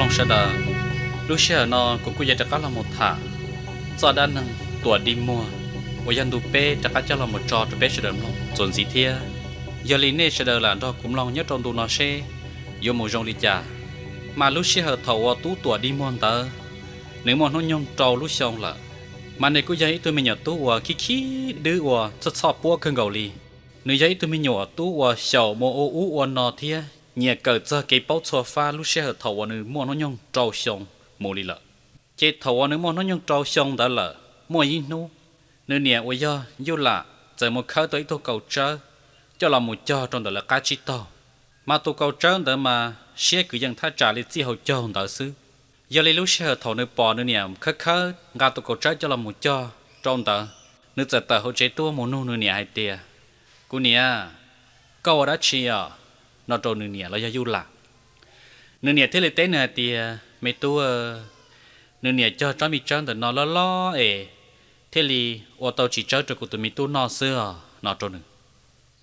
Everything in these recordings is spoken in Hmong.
Mloog sawv daws, lub sij hawm no kuv kuj yuav rov qab los mus tham txoj dab neeg Tuam Dig Muag uas yog ntu peb rov qab coj los mus tso rau peb sawv daws mloog txuas ntxiv thiab. Yog li nej sawv daws lam nrog kuv mloog nyob rau ntu no seb yuav mus zoo li cas. Mas lub sij hawm thaum uas tub Tuam Dig Muag ntawd, nws muaj hnub nyoog rau lub xyoo lawm, mas nws kuj yog ib tug me nyuam tub uas khib khib dwb uas txhoj txhoj puab kawg nkaus li. Nws yog ib tug me nyuam tub uas xyaum mus ua ub ua no thiab nyiam kawm txog kev paub txhua fab lub sij hawm thaum uas nws muaj hnub nyoog rau xyoo mus li lawm. Ces thaum uas nws muaj hnub nyoog rau xyoo ntawd lawm, muaj ib hnub, nws niam uas yog Yuj Lam txawm mus khawb tau ib tug kaus tsawb coj los mus cog rau ntawm lawv qab tsib taug. Mas tus kaus tsawb ntawd mas siab kwv yees thaj tsam li txij hauv caug ntawd xwb. Yog li lub sij hawm thaum nws pom nws niam khawb khawb nqa tus kaus tsawb coj los mus cog rau ntawd, nws txawm tawm hauv tsev tuaj mus nug nws niam hais tias, Kuv niam, koj ua dab tsi os? No rau nws niam los yog Yuj Lam. Nws niam thiaj li teb nws hais tias, Me tub, nws niam cog tsob me tsawb ntawm no loj loj es thiaj li ua tau tsis tsawb rau kuv tus me tub noj xwb os, no rau nws.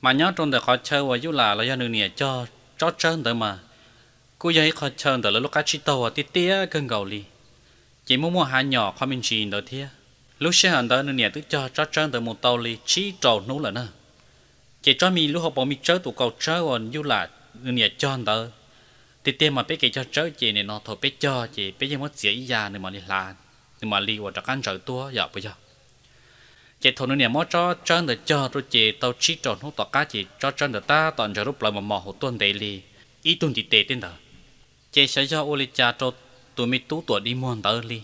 Mas nyob rau ntawm qhov chaw uas Yuj Lam los yog nws niam cog tsob tsawb ntawd mas kuj yog ib qhov chaw ntawm lawv lub qab tsib taug uas tiaj tiaj kawg nkaus li, ces muaj muaj hav nyom qhov me ntsis ntawd thiab. Lub sij hawm ntawd nws niam twb cog tsob tsawb ntawd mus tau li tsib rau hnub lawm na. Ces tsob me lub hauv paus me tsawb, tus kaus tsawb uas Yuj Lam nws niam cog ntawd, tiag tiag mas peb kev cog tsawb ces nim no thaum peb cog ces peb yeej muab txiav ib ya nws mam li hlav, nws mam li uas rov qab ntsawv tuaj yom, puas yog? Ces thaum nws niam muab tsob tsawb ntawd cog rau ces tau tsib rau hnub tom qab ces tsob tsawb ntawd tab tom ntsawv lub plawv mos mos hauv tuaj ntev li ib tug ntiv tes tej ntawd. Ces xyov yog ua li cas rau tus me tub Tuam Dig Muag ntawd li,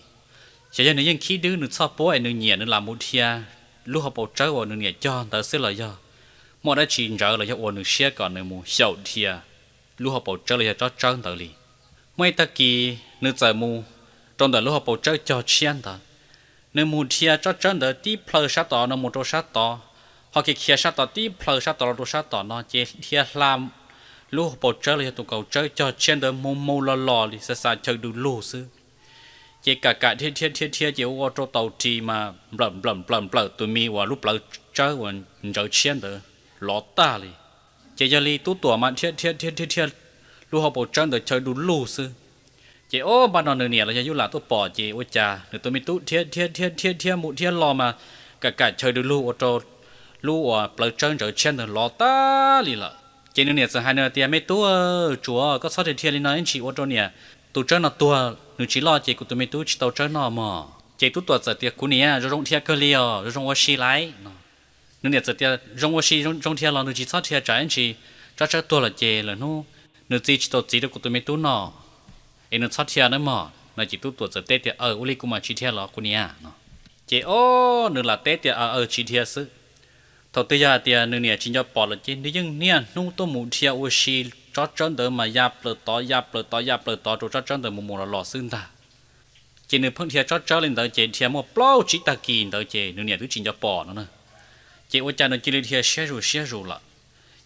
xyov yog nws yeej khib dwb nws txhoj puab es nws nyiam nws lam mus dhia lub hauv paus tsawb uas nws niam cog ntawd xwb los yog muaj dab tsi ntsawv los yog ua nws siab kom nws mus xyaum dhia lub hauv paus tsawb los yog tsob tsawb ntawd li. Muaj ib tag kis nws txawm mus rau ntawm lub hauv paus tsawb cog tshiab ntawd. Nws mus dhia tsob tsawb ntawd tib plhaw sab tom no mus rau sab tod, ho khiav khiav sab tod tib plhaw sab tod los rau sab tom no ces dhia hla lub hauv paus tsawb los yog tus kaus tsawb cog tshiab ntawd mus mus los los li xa xa chaw du lug xwb. Ces kam kam dhia dhia dhia dhia ces ua ua rau taus ris mas nplawm nplawm nplawm nplawm tus me uas lub plawv tsawb uas ntsawv tshiab ntawd lov tag li. Ces yog li tub Tuam mas dhia dhia dhia dhia dhia lub hauv paus tsawb ntawd chaw du lug xwb. Ces ob npaj no nws niam los yog Yuj Lam tuaj pom ces ua cas nws tus me tub dhia dhia dhia dhia dhia mus dhia los mas kam kam chaw du lug ua rau lub uas plawv tsawb ntsawv tshiab ntawd lov tag li lawm. Ces nws niam txawm hais nws tias, Me tub, tsuav koj txhob dhia dhia li no ib ntsis ua rau niam tus tsawb no tuag nws tsis loj ces kuv tus me tub tsis tau tsawb noj mog. Ces tub Tuam txawm tias, Kuv niam, zoo zoo dhia kawg li os, zoo zoo ua si lauj no. Nws niam txawm tias, Zoo ua si, zoo dhia los nws tsis txhob dhia tsam ib ntsis tsob tsawb tuag lawm ces lwm hnub nws txi tsis tau txiv rau kuv tus me tub noj, es nws txhob dhia nawb mog no. Ces tub Tuam txawm teb tias, Aw, ua li kuv mam tsis dhia los kuv niam no. Ces ob nws lam teb tias, Aw aw, tsis dhia xwb. Thaum twg yog hais tias nws niam tsis nco pom lawm ces nws yeej niaj hnub tuaj mus dhia ua si tsob tsawb ntawd mas ya plaws tod ya plaws tod ya plaws tod rau tsob tsawb ntawd mus mus los los xwb ntag. Ces nws pheej dhia tsob tsawb li ntawd ces dhia muaj plaub tsib tag kis ntawd ces nws niam twb tsis nco pom no na. Ces ua cas nws cia li dhia siab zus siab zus lawm.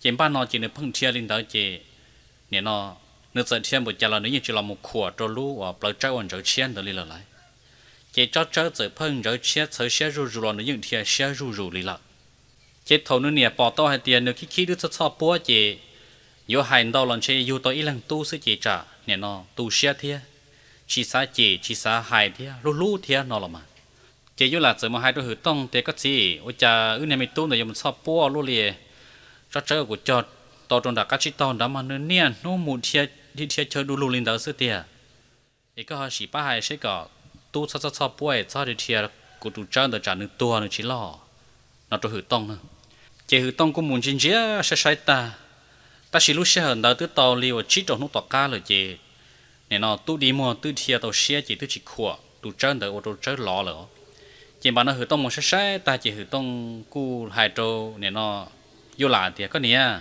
Ces npaj no ces nws pheej dhia li ntawd ces nim no nws txawm dhia npaum cas los nws yeej tsis los mus khuam rau lub uas plawv tsawb uas ntsawv tshiab ntawd li lawm lauj. Ces tsob tsawb txawm pheej ntsawv tshiab txhawv siab zuj zus los nws yeej dhia siab zuj zus li lawm. Ces thaum nws niam pom tau hais tias nws khib khib dwb txhoj txhoj puab ces yuav hais ntau los ntshe yug tau ib leeg tub xwb ces tsam nim no tu siab thiab, tsis xav cem tsis xav hais thiab hlub hlub thiab no los mas. Ces Yuj Lam txawm mus hais rau Hwm Tooj tias, Koj txiv, ua cas wb niag me tub ntawd yuav mus txhoj puab luaj li? Tsob tsawb kuv cog tau rau nram qab tsib taug nrad mas nws niaj hnub mus dhia dhia chaw du lug li ntawd xwb tiag. Es koj ho sim pab hais seb kom tub txhob txhob txhoj puab es txhob dhia dhia kuv tus tsawb ntawd tsam nws tuag nws tsis loj no rau Hwm Tooj na. Ces Hwm Tooj kuj mus ntsia ntsia saib saib tag, tab sis lub sij hawm ntawd twb tau li uas tsib rau hnub tom qab lawm ces nim no tub Dig Muag twb dhia tau siab ces twb tsis khuam tus tsawb ntawd ua rau tsawb lov lawm. Ces npaj no Hwm Tooj mus saib saib tag ces Hwm Tooj kuj hais rau nim no Yuj Lam tias, Koj niam,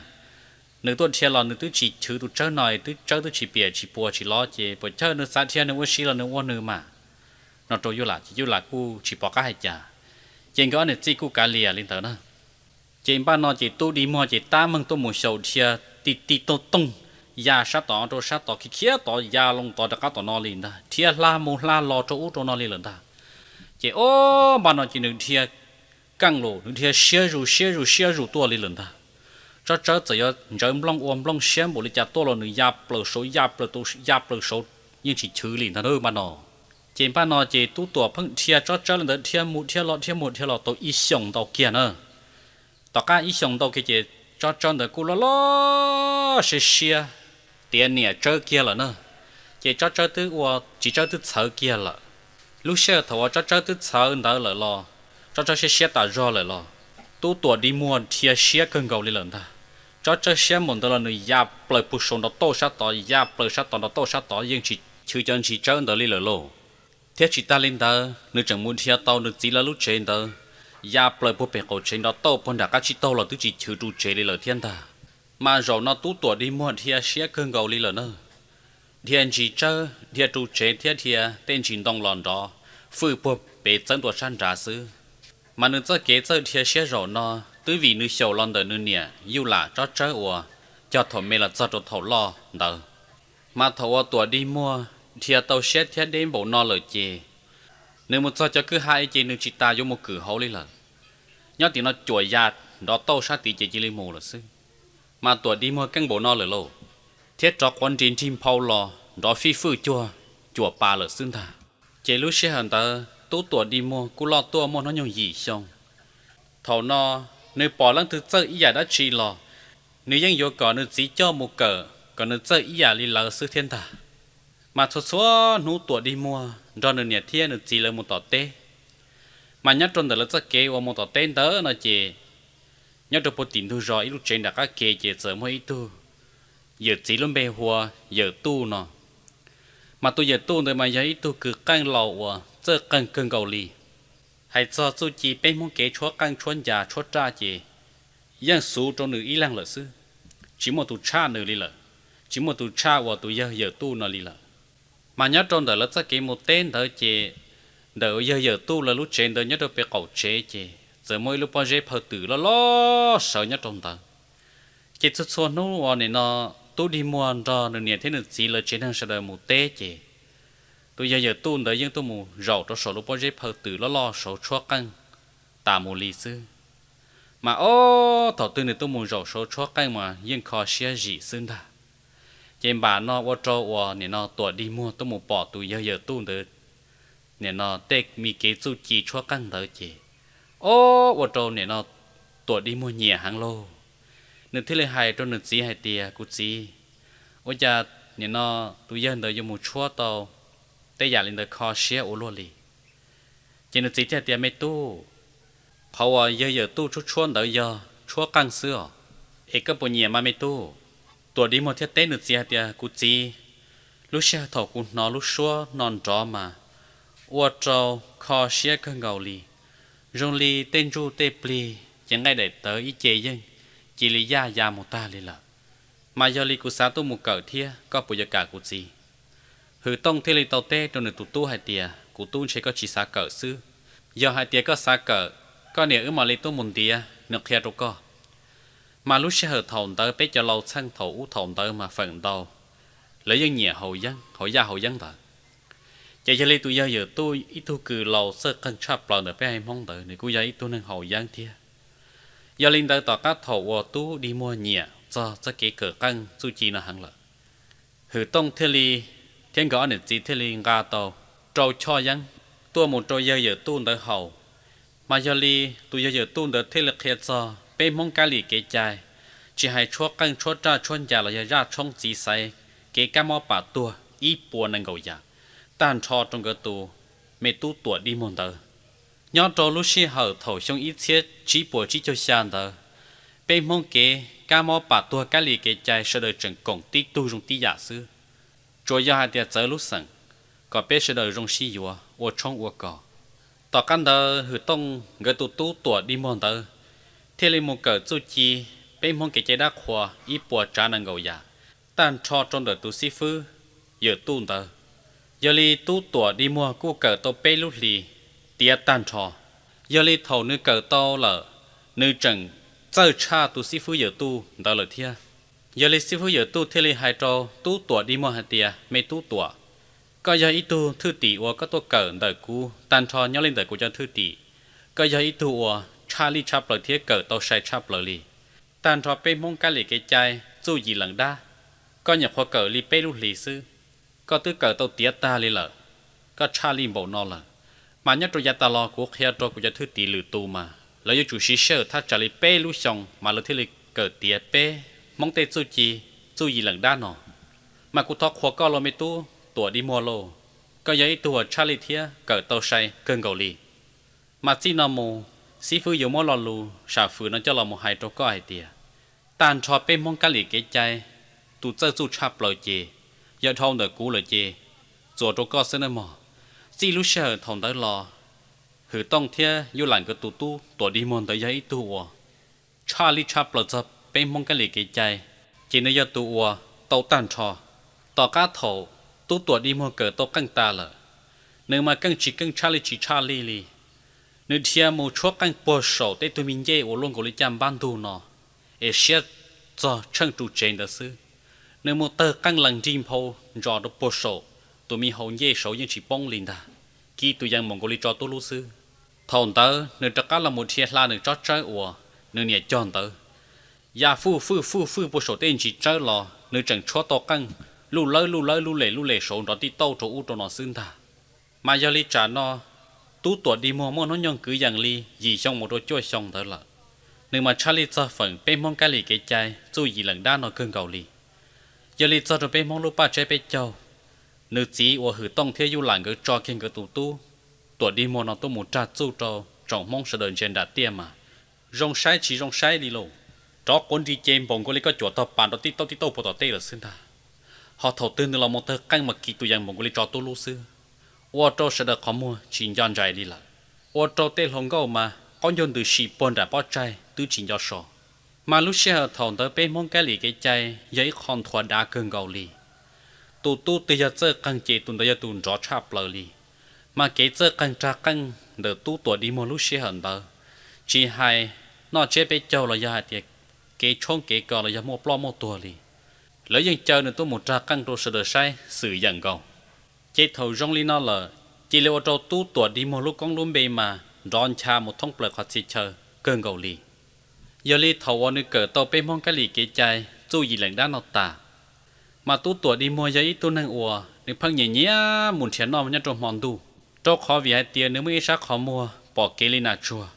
nws tuaj dhia los nws twb tsis chwv tus tsawb no, twb tsawb twb tsis piam tsis puas tsis lov ces puas chawj nws xav dhia nws ua si los nws ua nws mas, no rau Yuj Lam ces Yuj Lam kuj tsis pom qab hais cas. Ces nkawd ob niam txiv kuj kav liam li ntawd na. Ces npaj no ces tub Dig Muag ces tab meeg tuaj mus xyaum dhia ti ti tooj tooj, ya sab tod rau sab tod, khiav khiav tod ya loo tod rov qab tom no li ntag, dhia hla mus hla los rau ub rau no li lawm ntag. Ces ob npaj no ces nws dhia keej los nws dhia siab zus siab zus siab zus tuaj li lawm ntag. Tsob tsawb txawm yuav ntsawv nplooj ua nplooj siab npaum li cas tuaj los nws ya plaws saud ya plaws saud yeej tsis chwv li ntag npaj no. Ces npaj no ces Tub Tuam pheej dhia tsob tsawb li ntawd dhia mus dhia los dhia mus dhia los tau ib xyoos ntau kiag na. Tom qab ib xyoos ntau kiag ces tsob tsawb ntawd kuj loj loj siab siab, tiav niam tsawb kiag lawm na. Ces tsob tsawb twb ua, tsis tsawb twb txhawv kiag lawm. Lub sij hawm thaum uas tsob tsawb twb txhawv ntawd lawm los, tsob tsawb siab siab tas zog lawm los, Tub Tuam dig muag dhia siab kawg nkaus li lawm ntag. Tsob tsawb siab npaum ntawd los nws ya plaws puag saud nrov tauj sab tod, ya plaws sab tod nrov tauj sab tod yeej tsis chwv cov ntsis tsawb ntawd li lawm lauj. Thiab tsis tas li ntawd nws tseem mus dhia tau nws txiv lawv lub tsev ntawd, ya plaws puag pem qaum tsev nrov tauj puag nram qab tsib taug los twb tsis chwv ru tsev li lawm thiab ntag. Mas zaum no Tub Tuam dig muag dhia siab kawg nkaus li lawm na. Dhia ntsis tsawb, dhia ru tsev thiab dhia tej ntsis ntoo los nrov fwj puag pem txawb ntua sab nrad xwb. Mas nws txoj kev txawj dhia siab zaum no twb vim nws xyaum los ntawm nws niam Yuj Lam tsob tsawb uas cog thaum me los txog rau thaum loj ntawd. Mas thaum uas Tuam dig muag dhia tau siab thiab deb npaum no lawm ces nws mus txog cov kwj ha ces nws tsis tas yuav mus kwm hauv li lawm. Nyob tim no cuam ya nrov tauj sab tid ces cia li mus lawm xwb. Mas Tuam dig muag keej npaum no lawm lauj, thiab rov quav nris nrig nphau los nrov fij fwj cuag cuam pa lawm xwb ntag. Ces lub sij hawm ntawd Tub Tuam dig muag kuj loj tuaj muaj hnub nyoog yim xyoo. Thaum no nws pom leej twg txawj ib yam dab tsi los nws yeej yuav kom nws txiv coj mus kawm kom nws txawj ib yam li lawv xwb thiab ntag. Mas txhua txhua hnub Tuam dig muag nrog nws niam thiab nws txiv lawv mus tom teb. Mas nyob rau ntawm lawv txoj kev uas mus tom teb ntawd no ces nyob rau puag tim ntug zos ib lub tsev nram qab ke ces txawm muaj ib tug yawm txiv lub npe hu ua Yawm Tuj no. Mas tus Yawm Tuj ntawd mas yog ib tug kws qeej laus uas txawj qeej kawg nkaus li. Hais txog txuj ci peb Hmoob kev tshuab qeej tshuab ncas tshuab raj ces yeej xuv rau nws ib leeg lawm xwb, tsis muaj tus tshaj nws li lawm, tsis muaj tus tshaj uas tus yawg Yawm Tuj no li lawm. Mas nyob rau ntawm lawv txoj kev mus teb ntawd ces ntawm yawg Yawm Tuj lawv lub tsev ntawd nyob rau pem qaum tsev ces txawm muaj ib lub pob zeb phaw twm loj loj sawv nyob rau ntawd. Ces txhua txhua hnub uas nim no Tub dig muag nrog nws niam thiab nws txiv lawv tsev neeg sawv daws mus teb ces tus yawg Yawm Tuj ntawd yeej tuaj mus zaum rau saum lub pob zeb phaw twm loj loj saud tshuab qeej tas mus li xwb. Mas ob thaum twg nws tuaj mus zaum saud tshuab qeej mas yeej kho siab zim xwb ntag. Ces npam no ua rau uas nim no Tuam dig muag tuaj mus pom tus yawg Yawm Tuj ntawd nim no tej me kev txuj ci tshuab qeej ntawd ces ob ua rau nim no Tuam dig muag nyiam heev lauj. Nws thiaj li hais rau nws txiv hais tias, Kuv txiv, ua cas nim no tus yawg ntawd yuav mus tshuab tau tej yam li ntawd kho siab ua luaj li? Ces nws txiv thiaj tias, Me tub, qhov uas yawg Yawm Tuj tshuab tshuab ntawd yog tshuab qeej xwb os, es koj puas nyiam mas me tub? Tuam dig muag thiaj teb nws txiv hais tias, Kuv txiv, lub sij hawm thaum kuv hnov lub suab no nrov mas ua rau kho siab kawg nkaus li, zoo li tej ntsuj tej plig ces nqaij daim tawv ib ce yeej cia li yaj ya mus tag li lawm. Mas yog li kuv xav tuaj mus kawm thiab, koj puas yuav kam kuv txiv? Hwm Tooj thiaj li tau teb rau nws tus tub hais tias, Kuv tub, ntshe koj tsis xav kawm xwb. Yog hais tias koj xav kawm, koj niam wb mam li tuaj mus ntiav nws qhia rau koj. Mas lub sij hawm thaum ntawd peb cov laus txheej thaum ub thaum ntawd mas feem ntau lawv yeej nyiam haus yeeb, haus yaj haus yeeb ntawd. Ces yog li tus yawg Yawm Tuj ib tug kws laus txawj qeej tshaj plaws ntawm peb haiv Hmoob ntawd nws kuj yog ib tug neeg haus yeeb thiab. Yog li ntawd tom qab thaum uas Tub dig muag nyiam txog txoj kev kawm qeej txuj ci no heev lawm, Hwm Tooj thiaj li thiab nkawd ob niam txiv thiaj li nqa tau rau choj yeeb tuaj mus rau yawg Yawm Tuj ntawd haus. Mas yog li tus yawg Yawm Tuj ntawd thiaj li qhia txog peb Hmoob kab lis kev cai, tsis hais tshuab qeej tshuab raj tshuab ncas los yog zaj tshoob txiv xaiv kev kab mob pam tuag ib puas nees nkaum yam tag nrho rau nkawd tus me tub Tuam dig muag ntawd. Nyob rau lub sij hawm thaum xyoo ib txhiab tsib puas tsib caug xya ntawd, peb Hmoob kev kab mob pam tuag kab lis kev cai sawv daws tseem koom tib tug zoo tib yam xwb, tsuas yog hais tias txawv lub xeem, kom peb sawv daws zoo sib yuav ua tshoob ua kos. Tom qab ntawd Hwm Tooj nkawd tus tub Tuam dig muag ntawd thiaj li mus kawm txuj ci peb Hmoob kev cai dab qhuas ib puas tsav nees nkaum yam tag nrho rau ntawm tus xib fwb Yawm Tuj ntawd. Yog li tub Tuam dig muag kuj kawm tau peb lub hlis tiav tag nrho. Yog li thaum nws kawm tau lawm, nws tseem txawj tshaj tus xib fwb Yawm Tuj ntawd lawm thiab. Yog li xib fwb Yawm Tuj thiaj li hais rau tub Tuam dig muag hais tias, Me tub Tuam, koj yog ib tug thwj tim uas koj tuaj kawm ntawm kuv tag nrho nyob li ntawm kuv cov thwj tim, koj yog ib tug uas tshaj lij tshaj plaws thiab kawm tau sai tshaj plaws li. Tag nrho peb Hmoob kab lis kev cai txuj yim leej dab, koj nyuam qhuav kawm li peb lub hlis xwb. Koj twb kawm tau tiav tag li lawm, koj tshaj lij npaum no lawm. Mas nyob rau yav tas los kuv qhia rau kuv cov thwj tim lwm tus mas lawv yuav tsum siv sij hawm thaj tsam li peb lub xyoo mas lawv thiaj li kawm tiav peb Hmoob tej txuj ci, txuj yim leem dab no. Mas kuv thov qhuas koj los me tub Tuam Dig Muag lauj, koj yog ib tug uas tshaj lij thiab kawm tau sai kawg nkaus li. Mas txij no mus, xib fwb yuav muab lo lus sam fwm no coj los mus hais rau koj hais tias, tag nrho peb Hmoob kab lis kev cai, tus txawj txuj tshaj plaws ces yog dhau ntawm kuv lawm ces txuas rau koj xwb nawb mog. Txij lub sij hawm thaum ntawd los, Hwm Tooj thiab Yuj Lam nkawd tus tub Tuam Dig Muag ntawd yog ib tug uas tshaj lij tshaj plaws txog peb Hmoob kab lis kev cai, ces nws yog tus uas tau tag nrho. Tom qab thaum tub Tuam Dig Muag kawm tau qeej tas lawm, nws mas keej tsis keej tshaj lij tsis tshaj lij li. Nws dhia mus tshuab qeej puag saum tej tug me ncej uas luaj nkaus li caj npab ntug no, es siab txog tsheej ru tsev ntawd xwb. Nws mus tawg qeej lees nrig nphau ntsos rau puag saum tus me hau ncej saud yeej tsis poob li ntag, kiv tus yees npaum nkaus li tso tuj lub xwb. Thaum ntawd nws rov qab los mus dhia hla nws tsob tsawb uas nws niam cog ntawd, ya fwj fwj fwj fwj puag saum tej ntsis tsawb los nws tseem tshuab tau qeej luj lawb luj lawb lub les lub les saud nrov tij tauj rau ub rau no xwb ntag. Mas yog li tsam no, tub Tuam Dig Muag muaj hnub nyoog kwv yees li yim xyoo mus rau cuaj xyoo ntawd lawm. Nws mas tshaj lij txog feem peb Hmoob kab lis kev cai txuj yim leem dab no kawg nkaus li. Yog li txog rau peb Hmoob lub paj tsaib peb caug, nws txiv uas Hwm Tooj thiab Yuj Lam nkawd tso kiag nkawd tus tub Tuam Dig Muag no tuaj mus rag txuj rau tsoom Hmoob sawv daws ntsia nram tiaj mas zoo saib tsis zoo saib li lauj. Rov quav nrig ces npaum nkaus li koj cuam tog pas nrov tij tauj tij tauj puag tom tej lawm xwb ntag. Ho thaum twg nws los mus tawg qeej mas kiv tus yees npaum nkaus li tso tuj lub xwb, ua rau sawv daws qhov muag tsis nco ntsais li lawm, ua rau tej hluas nkauj mas qaub ncaug ntws si puag nram pob tsaig twb tsis nco so. Mas lub sij hawm thaum ntawd peb Hmoob kab lis kev cai yog ib qho nthuav dav kawg nkaus li. Tus tub twg yog txawj qeej ces tus ntawd yog tus nrov tshaj plaws li. Mas kev txawj qeej rag qeej ntawm tub Tuam Dig Muag lub sij hawm ntawd, tsis hais noj tsiab peb caug los yog hais tias kev tshoob kev kos los yog muaj ploj muaj tuag li, lawv yeej caw nws tuaj mus rag qeej rau sawv daws saib xwm yeem nkaus. Ces thaum zoo li no lawm, cia li ua rau tub Tuam Dig Muag lub koob lub npe mas nrov ncha mus thoob plaws qhov txhia chaw kawg nkaus li. Yog li thaum uas nws kawm tau peb Hmoob kab lis kev cai txuj yim leem dab no tas, mas tub Tuam Dig Muag yog ib tug neeg uas nws pheej nyiam nyiam mus nrhiav noj nyob rau hmo ntuj, rau qhov vim hais tias nws muaj ib sab qhov muag pom kev li nas tsuag.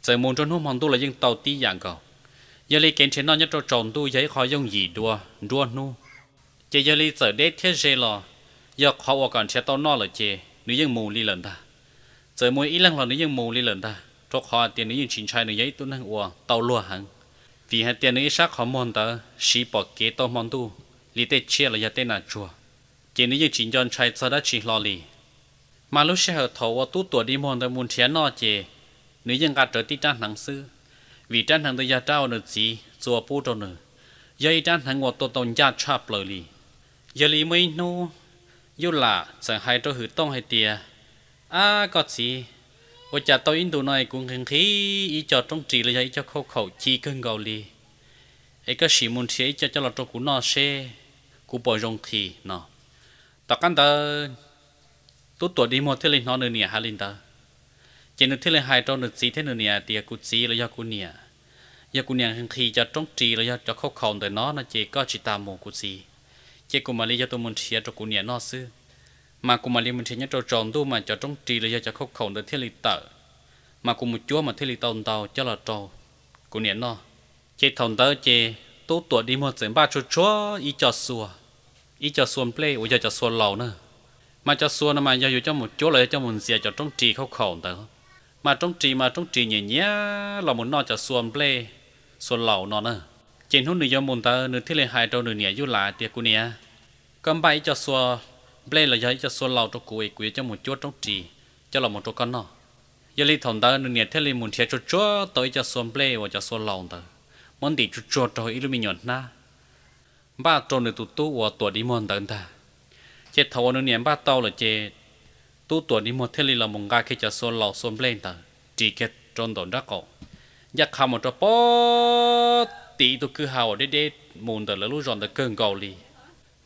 Txawm mus nruab hnub hmo ntuj los yeej tau tib yam nkaus. Yog li kev nrhiav noj nyob rau tsaus ntuj yog ib qho yooj yim dua nruab hnub. Ces yog li txawm deb thiab ze los, yog qhov uas kom nrhiav tau noj lawm ces nws yeej mus li lawm ntag. Txawm mus ib leeg los nws yeej mus li lawm ntag, rau qhov hais tias nws yeej tsis ntshai, nws yog ib tug neeg uas tau luag heev. Vim hais tias nws ib sab qhov muag ntawd siv pom kev tau hmo ntuj li tej tsiaj los yog tej nas tsuag, ces nws yeej tsis nco ntshai txog dab tsi hlo li. Mas lub sij hawm thaum uas tub Tuam Dig Muag ntawd mus nrhiav noj ces nws yeej nqa rawv tib rab hneev xwb, vim rab hneev ntawd yog rab uas nws txiv txua pub rau nws, yog ib rab hneev uas tua tau ncaj tshaj plaws li. Yog li muaj ib hnub, Yuj Lam txawm hais rau Hwm Tooj hais tias, Ab koj txiv, ua cas tau ib ntus no es kuv nqhis nqhis ib co roob ris los yog ib co khauj khaum ci kawg nkaus li, es koj sim mus nrhiav ib co coj los rau kuv noj seb kuv puas zoo nqhis no. Tom qab ntawd, tub Tuam Dig Muag thiaj li hnov nws niam hais li ntawd, ces nws thiaj li hais rau nws txiv thiab nws niam tias, Kuv txiv los yog kuv niam, yog kuv niam nqhis cov roob ris los yog cov khauj khaum ntawm no no ces koj tsis tas mus kuv txiv, ces kuv mam li yog tus mus nrhiav rau kuv niam noj xwb. Mas kuv mam li mus nrhiav nyob rau tsaus ntuj mas cov roob ris los yog cov khauj khaum ntawd thiaj li tawm, mas kuv mus cuab mas thiaj li tau ntau coj los rau kuv niam noj. Ces thaum ntawd ces tub Tuam Dig Muag txawm npaj tsuag tsuag ib co xua, ib co xua nplej uas yog cov xua laus na. Mas cov xua no mas yog yuav coj mus cuab los yog coj mus ntxias cov roob ris khauj khaum ntawd. Mas roob ris mas roob ris nyiam nyiam los mus noj cov xua nplej, xua laus no na. Ces hnub nws yuav mus ntawd nws thiaj li hais rau nws niam Yuj Lam tias, Kuv niam, koj npaj ib co xua nplej los yog ib co xua laus rau kuv es kuv yuav coj mus cuab roob ris coj los mus rau koj noj. Yog li thaum ntawd nws niam thiaj li mus nrhiav tsuag tsuag tau ib co xua nplej uas cov xua laus ntawd, muab ntim tsuag tsuag rau ib lub me nyuam hnab, npaj rau nws tus tub uas Tuam Dig Muag ntawd ntag. Ces thaum uas nws niam npaj tau lawm ces tub Tuam Dig Muag thiaj li los mus nqa kiag cov xua laus xua nplej ntawd ris kiag rau ntawm nraub qaum, ncaj qha mus rau pem tim ib tug kwj ha uas deb deb mus ntawm lawv lub zos ntawd kawg nkaus li.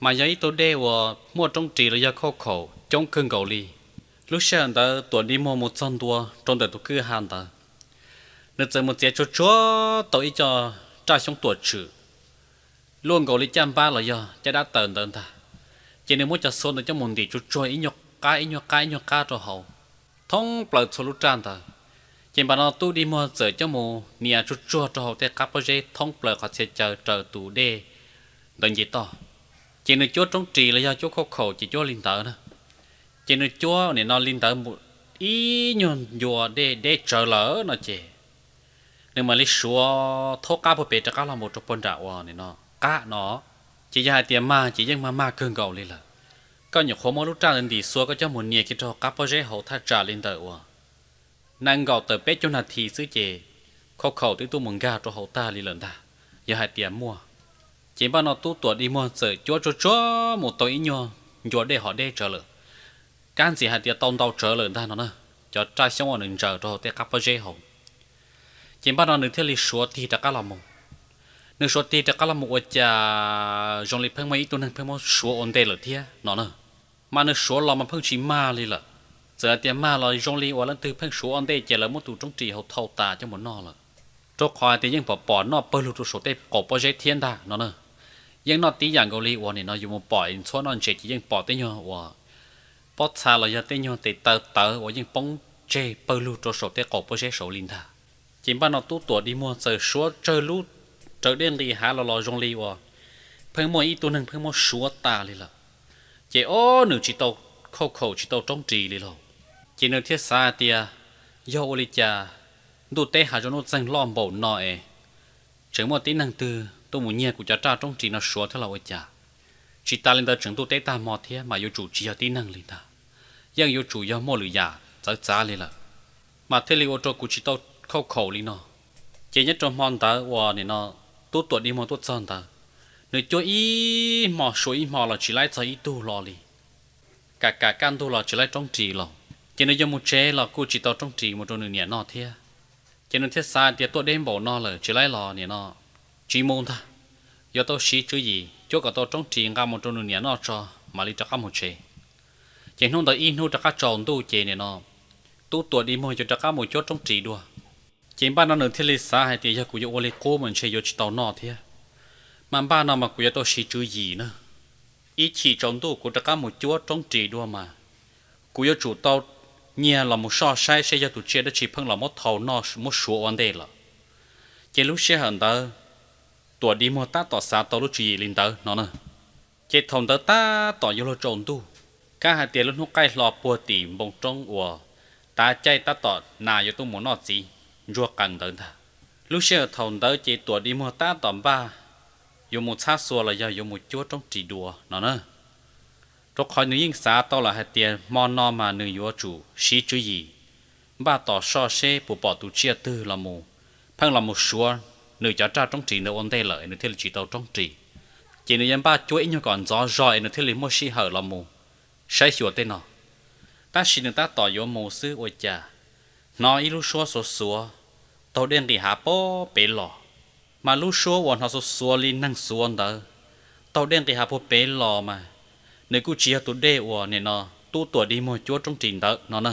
Mas yog ib tug dej uas muaj roob ris los yog khauj khaum coob kawg nkaus li. Lub sij hawm ntawd Tuam Dig Muag mus txog ntua rau ntawm tus kwj ha ntawd, nws txawm mus txiav tsuag tsuag tau ib co raj xyoob tuam tswm luaj nkaus li caj npab los yog caj dab taws ntawd ntag. Ces nws muab cov xua ntawd coj mus ntim tsuag tsuag ib nyuag qab ib nyuag qab ib nyuag qab rau hauv thoob plaws txhua lub raj ntawd. Ces npaj no tub dig muag txawm coj mus nias tsuag tsuag rau hauv tej qab pob zeb thoob plaws qhov txhia chaw raws tus dej ntawd nce toj. Ces nws cuab roob ris los yog cuab khauj khaum ces cuab li ntawd na. Ces nws cuab nim no li ntawd mus ib nyuag ncua dej deb tsawv lawm no ces nws mam li suav thoob qab puag pem rov qab los mus rau puag nram uas nim no qab no. Ces yog hais tias mag ces yeej mag mag kawg nkaus li lawm. Koj nyuam qhuav muab lub raj ntawd ntim xua koj coj mus nias kiag rau hauv qab pob zeb hauv thaj tsam li ntawm uas nees nkaum tawm peb caug nas this xwb ces khauj khaum twb tuaj mus nkag rau hauv tag li lawm ntag, yog hais tias muaj. Ces npaj no tub tuam dig muag txawm cuab tsuag tsuag mus tau ib nyuag ncua dej hov deb tsawv lawm, kab ntxiv hais tias tau ntau tsawv lawm ntag no na. Cov raj xyoob uas nws ntsaws rau hauv tej qab pob zeb hauv. Ces npaj no nws thiaj li suav tig rov qab los mus. Nws suav tig rov qab los mus ua cas zoo li pheej muaj ib tug neeg pheej muab suav ua ntej lawm thiab no na. Mas nws suav los mas pheej tsis mag li lawm. Txawm hais tias mag los zoo li uas leej twg pheej suav ua ntej ces lawv muab tus roob ris hauv thau tas coj mus noj lawm. Rau qhov hais tias yeej pom pom noj pawg lug rau saum tej qaum pob zeb thiab ntag no na. Yeej noj tib yam nkaus li uas nim no yus mus pom ntxhuab noj ntses ces yeej pom tej nyuag uas pob txha los yog tej nyuag tes taw tawv uas yeej poob tseg pawg lug rau saum tej qaum pob zeb saud li ntag. Ces npaj no tub tuam dig muag txawm suav tsawg lub raws dej nqis hav los los zoo li uas pheej muaj ib tug neeg pheej muab suav tas li lawm. Ces ob nws tsis tau khauj khaum tsis tau roob ris li lauj. Ces nws thiaj xav hais tias yog ua li cas ntuj teb hav zoov nuj txeeg loj npaum no es tseem muaj tib neeg twg tuaj mus nyiag kuv cov raj roob ris no suav thiab los ua cas. Tsis tas li ntawd tseem ntuj teb tag hmo thiab mas yuav tsum tsis yog tib neeg li ntag, yeej yuav tsum yog muaj lwm yam txawv txav li lawm, mas thiaj li ua rau kuv tsis tau khauj khaum li no. Ces nyob rau hmo ntawd uas nim no tub tuam dig muag tuaj txog ntawd, nws cuab ib hmo suav ib hmo los tsis laib txog ib tug los li. Kam kam kaj ntug los tsis laib roob ris los, ces nws yuav mus tsev los kuj tsis tau roob ris mus rau nws niam noj thiab. Ces nws thiaj xav tias tuaj deb npaum no lawm tsis laib los nim no tsis mus ntag, yuav tau siv tswv yim cuab kom tau roob ris nqa mus rau nws niam noj tso mam li rov qab mus tsev. Ces hnub ntawd ib hnub rov qab tsaus ntuj ces nim no tub tuam dig muag yuav rov qab mus cuab roob ris dua. Ces npaj no nws thiaj li xav hais tias yog kuv yuav ua li qub mas ntshe yuav tsis tau noj thiab, mas npaj no mas kuv yuav tau siv tswv yim na. Ib chim tsaus ntuj kuv rov qab mus cuab roob ris dua mas kuv yuav tsum tau nyiag los mus soj saib seb yog tus tsiaj dab tsi pheej los muab thau noj muab suav ua ntej lawm. Ces lub sij hawm ntawd tuam dig muag tab tom xav tau lub tswv yim li ntawd no na. Ces thaum ntawd tab tom yuav luag tsaus ntuj, kab hais tias lub hnub qaij hlo puag tim npoo roob uas tav caij tab tom nas yuav tuaj mus noj txiv ntsuag qees ntawd ntag. Lub sij hawm thaum ntawd ces tuam dig muag tab tom npaj yuav mus txhab xua los yog yuav mus cuab roob ris dua no na. Rau qhov nws yeej xav tau lawm hais tias hmo no mas nws yuav tsum siv tswv yim npaj tos soj seb puas pom tus tsiaj twg los mus, pheej los mus suav nws cov raj roob ris ntawd ua ntej lawm es nws thiaj li tsis tau roob ris. Ces nws yuav npaj cuab ib nyuag kom ntxov zog es nws thiaj li muaj sij hawm los mus saib xyuas tej no. Tab sis nws tab tom yuav mus xwb ua cas hnov ib lub suab xuav xuav taug dej nqis hav puag pem los. Mas lub suab uas hnov xuav xuav li neeg xuav ntawd taug dej nqis hav puag pem los mas nws kuj tsis yog tus dej uas nim no tub tuam dig muag cuab roob ris ntawd no na.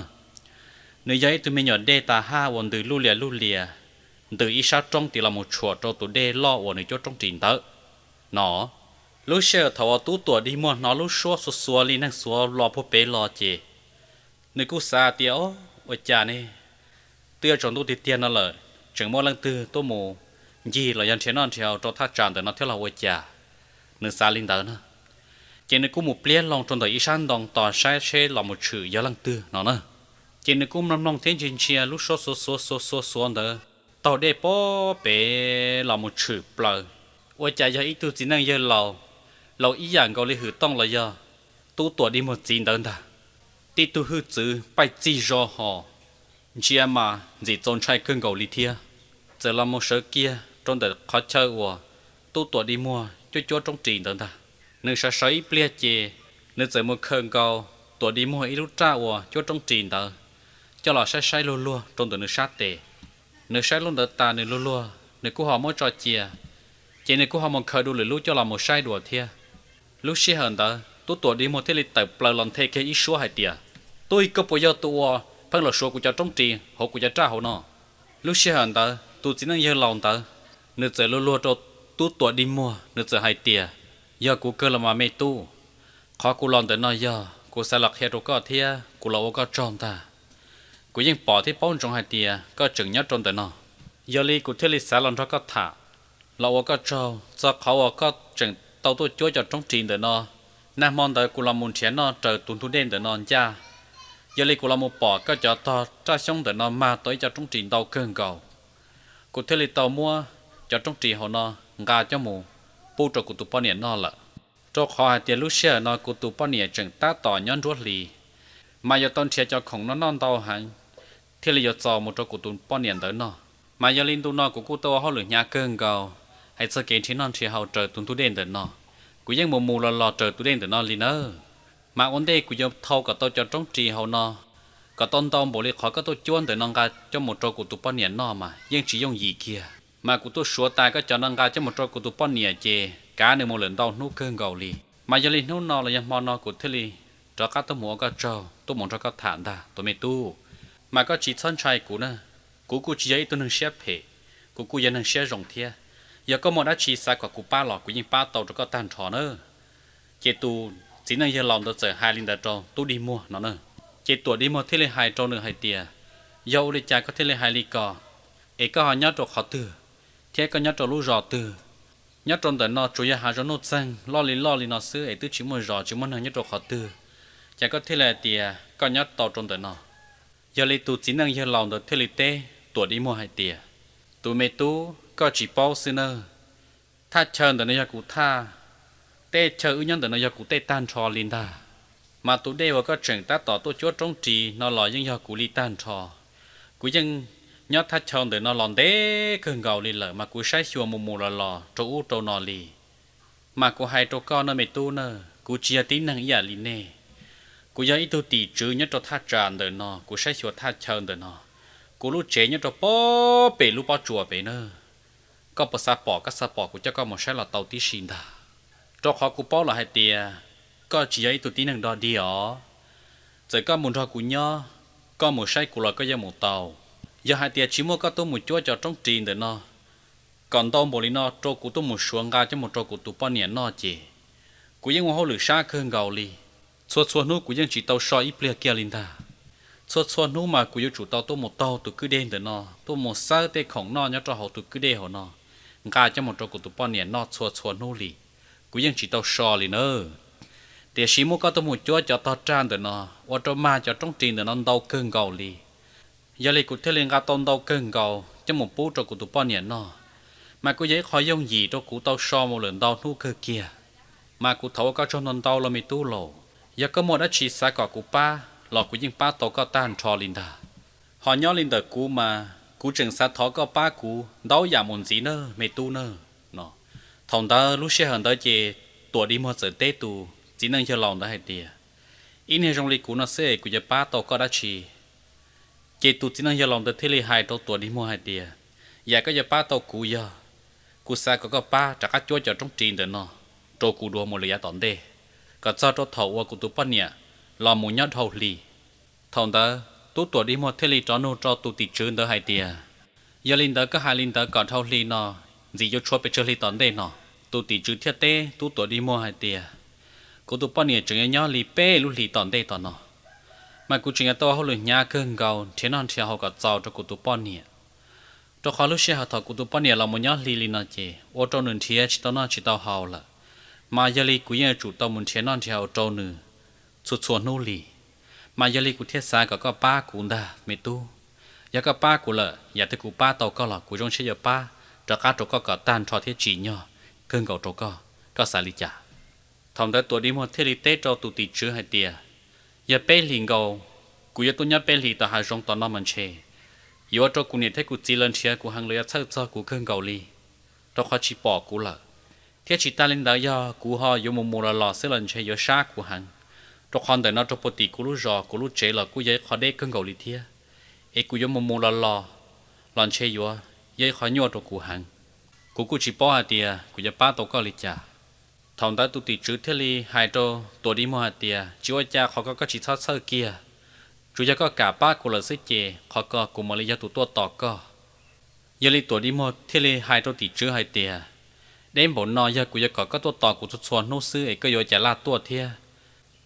Nws yog ib tug me nyuam dej tas haj uas ntws luj lias luj lias, ntws ib sab roob tid los mus tshuam rau tus dej loj uas nws cuab roob ris ntawd no. Lub sij hawm thaum uas tub tuam dig muag hnov lub suab xuav xuav li neeg xuav los puag pem los ces nws kuj xav tias, o, ua cas ne, twb yuav tsaus ntuj tiag tiag no lawm tseem muaj leej twg tuaj mus ncig los yog nrhiav noj nrhiav haus rau thaj tsam ntawm no thiab los ua cas. Nws xav li ntawd na. Ces nws kuj mus pliab loo rau ntawm ib sab ntoo tos saib seb los mus tshwm yog leej twg no na. Ces nws kuj mloog mloog thiab ntsia ntsia lub suab xuav xuav xuav xuav xuav ntawd taug dej puag pem los mus tshwm plaws, ua cas yog ib tug txiv neej yawg laus, laus ib yam nkaus li Hwm Tooj los yog tub tuam dig muag txiv ntawd ntag. Tib tug hwj txwv paij txij zog hos ntsia mas ntxim txaus ntshai kawg nkaus li thiab. Txawm los mus sawv kiag rau ntawm qhov chaw uas tub tuam dig muag cuab cuab roob ris ntawd ntag. Nws sawv sawv ib pliag ces nws txawm mus khaws nkaus tuam dig muag ib lub raj uas cuab roob ris ntawd coj los saib saib luag luag rau ntawm nws sab tes. Nws saib lub ntawd tas nws luag luag nws kuj ho muab tso cia, ces nws kuj ho mus khaws dua lwm lub coj los mus saib dua thiab. Lub sij hawm ntawd tub tuam dig muag thiaj li tawm plaws los nthe kiag ib suab hais tias, tub, koj puas yog tus uas pheej los suav kuv cov roob ris hauv kuv cov raj hauv no? Lub sij hawm ntawd tus txiv neej yawg laus ntawd nws txawm luag luag rau tub tuam dig muag nws txawm hais tias, yog kuv kawg los mas me tub, Qhov kuv los ntawm no yog kuv xav los qhia rau koj thiab kuv los ua koj tsaug ntag. Kuv yeej pom thiab paub ntsoov hais tias koj tseem nyob rau ntawm no, yog li kuv thiaj li xav los nrog koj tham, los ua koj tsaug txog qhov uas koj tseem tau tuaj cuab cov roob ris ntawm no. Nag hmo ntawd kuv los mus nrhiav noj raws tus ntug dej ntawm no ncaj, yog li kuv los mus pom koj cov tog raj xyoob ntawm no mag tau ib co roob ris ntau kawg nkaus. Kuv thiaj li tau muab cov roob ris hauv no nqa coj mus pub rau kuv tus poj niam noj lawm. Rau qhov hais tias lub sij hawm no kuv tus poj niam tseem tab tom nyob nruab hlis, mas yuav tau nrhiav cov khoom no noj ntau heev thiaj li yuav txaus mus rau kuv tus poj niam ntawd noj. Mas yog li ntu no kuv kuj tau ua hauj lwm hnyav kawg nkaus hais txog kev nrhiav noj nrhiav haus raws tus ntug dej ntawm no. Kuv yeej mus mus los los raws tus dej ntawm no li nawb. Mas ua ntej kuv yuav thau kom tau cov roob ris hauv no kom tau ntau npaum li qhov koj tuaj cuab ntawm no nqa coj mus rau kuv tus poj niam noj mas yeej tsis yooj yim kiag. Mas kuv tuaj suav tas koj cov no nqa coj mus rau kuv tus poj niam ces kav nws mus lawm ntau hnub kawg nkaus li. Mas yog li hnub no los yog hmo no kuv thiaj li rov qab tuaj mus ua koj tsaug, tuaj mus nrog koj tham ntag tus me tub. Mas koj tsis txhob ntshai kuv na, kuv kuj tsis yog ib tug neeg siab phem, kuv kuj yog neeg siab zoo thiab. Yog koj muaj dab tsi xav kom kuv pab los kuv yeej pab tau rau koj tag nrho na. Ces tus txiv neej yawg laus ntawd txawm hais li ntawd rau tub dig muag no na. Ces tuam dig muag thiaj li hais rau nws hais tias, yog ua li cas koj thiaj li hais li ko, es koj ho nyob rau qhov twg, thiab koj nyob rau lub zos twg? Nyob rau ntawm no tsuas yog hav zoov nuj txeeg loj li loj li no xwb es twb tsis muaj zos tsis muaj neeg nyob rau qhov twg, cas koj thiaj li hais tias koj nyob tau rau ntawm no? Yog li tus txiv neej yawg laus ntawd thiaj li teb tuam dig muag hais tias, tus me tub, koj tsis paub xwb nawb. Thaj chaw ntawm no yog kuv thaj, tej chaw wb nyob ntawm no yog kuv tej tag nrho li ntag. Mas tus dej uas koj tseem tab tom tuaj cuab roob ris no los yeej yog kuv li tag nrho. Kuv yeej nyob thaj chaw ntawm no los ntev kawg nkaus li lawm mas kuv saib xyuas mus mus los los rau ub rau no li. Mas kuv hais rau koj na me tub na, kuv tsis yog tib neeg ib yam li nej. Kuv yog ib tug tim tswv nyob rau thaj tsam ntawm no, kuv saib xyuas thaj chaw ntawm no. Kuv lub tsev nyob rau pob pem lub pob tsuas pem na. Koj puas xav pom? Koj xav pom kuv coj koj mus saib los tau tib si ntag. Rau qhov kuv paub lawm hais tias koj tsis yog ib tug tib neeg dog dig os. Txawm koj mus nrog kuv nyob, koj mus saib kuv los koj yeej mus tau. Yog hais tias tsis muaj koj tuaj mus cuab cov roob ris ntawm no kom ntau npaum li no rau kuv tuaj mus suav nqa coj mus rau kuv tus poj niam noj ces kuv yeej ua hauj lwm sab kawg nkaus li. Txhua txhua hnub kuv yeej tsis tau so ib pliag kiag li ntag. Txhua txhua hnub mas kuv yuav tsum tau tuaj mus taug tus kwj dej ntawm no, tuaj mus xawb tej khoom noj nyob rau hauv tus kwj dej hauv no, nqa coj mus rau kuv tus poj niam noj txhua txhua hnub li. Kuv yeej tsis tau so li nawb. Tiam sis muab koj tuaj mus cuab cov tog raj ntawm no, ua rau mag cov roob ris ntawm no ntau kawg nkaus li. Yog li kuv thiaj li nqa tau ntau kawg nkaus coj mus pub rau kuv tus poj niam noj. Mas kuj yog ib qho yooj yim rau kuv tau so mus lawm ntau hnub kawg kiag. Mas kuv thov ua koj tsaug ntau ntau los me tub laus. Yog koj muaj dab tsi xav kom kuv pab los kuv yeej pab tau koj tag nrho li ntag. Ho nyob li ntawm kuv mas kuv tseem xav thov koj pab kuv ntau yam mus ntxiv nawb me tub nawb no. Thaum ntawd lub sij hawm ntawd ces Tuam Dig Muag txawm teb tus txiv neej yawg laus ntawd hais tias, ib niag zoo li kuv no xwb es kuv yuav pab tau koj dab tsi? Ces tus txiv neej yawg laus ntawd thiaj li hais rau Tuam Dig Muag hais tias, yam koj yuav pab tau kuv yog, kuv xav kom koj pab rov qab cuab cov roob ris ntawm no rau kuv dua mus lawm yav tom ntej, kom txog rau thaum uas kuv tus poj niam los mus nyob dhau hli. Thaum ntawd tub Tuam Dig Muag thiaj li rov nug rau tus tim tswv ntawd hais tias, yog li ntawd koj hais li ntawd kom dhau hli no ntxim yuav tshuav pes tsawg hli tom ntej no? Tus tim tswv thiaj teb tub Tuam Dig Muag hais tias, kuv tus poj niam tseem yuav nyob li peb lub hlis tom ntej tom no, mas kuv tseem yuav tau hauj lwm hnyav kawg nkaus nrhiav noj nrhiav haus kom txaus rau kuv tus poj niam. Rau qhov lub sij hawm thaum kuv tus poj niam los mus nyob hli li no ces ua rau nws nrhiav tsis tau noj tsis tau haus lawm, mas yog li kuv yeej yuav tsum tau mus nrhiav noj nrhiav haus rau nws txhua txhua hnub li. Mas yog li kuv thiaj xav kom koj pab kuv ntag me tub. Yog koj pab kuv lawm, yam twg kuv pab tau koj los kuv zoo siab yuav pab rov qab rau koj kom tag nrho thiab tsim nyog kawg nkaus rau koj. Koj xav li cas? Thaum ntawd Tuam Dig Muag thiaj li teb rau tus tim tswv hais tias, yog peb hlis nkaus, kuv yuav tuaj nyob peb hlis tom hav zoov tom no mas ntshe yuav ua rau kuv niam thiab kuv txiv lawv nrhiav kuv heev, lawv yuav txhawj txog kuv kawg nkaus li, rau qhov tsis pom kuv lawm. Thiab tsis tas li ntawd, yog kuv ho yuav mus mus los los xwb los ntshe yuav sab kuv heev, rau qhov ntawm no rau puag tim kuv lub zos kuv lub tsev los kuj yog ib qho deb kawg nkaus li thiab. Es kuv yuav mus mus los los, los ntshe yuav yog ib qho nyuaj rau kuv heev. Kuv kuj tsis paub hais tias kuv yuav pab tau koj li cas. Thaum ntawd tus tim tswv thiaj li hais rau Tuam Dig Muag hais tias, tsis ua cas, qhov ko koj tsis txhob txhawj kiag. Tsuas yog koj kam pab kuv lawm xwb ces qhov ko kuv mam li yog tus tuaj tos koj. Yog li Tuam Dig Muag thiaj li hais rau tim tswv hais tias, deb npaum no yog kuv yuav kom koj tuaj tos kuv txhua txhua hnub xwb es koj yuav ua cas laj tuaj thiab?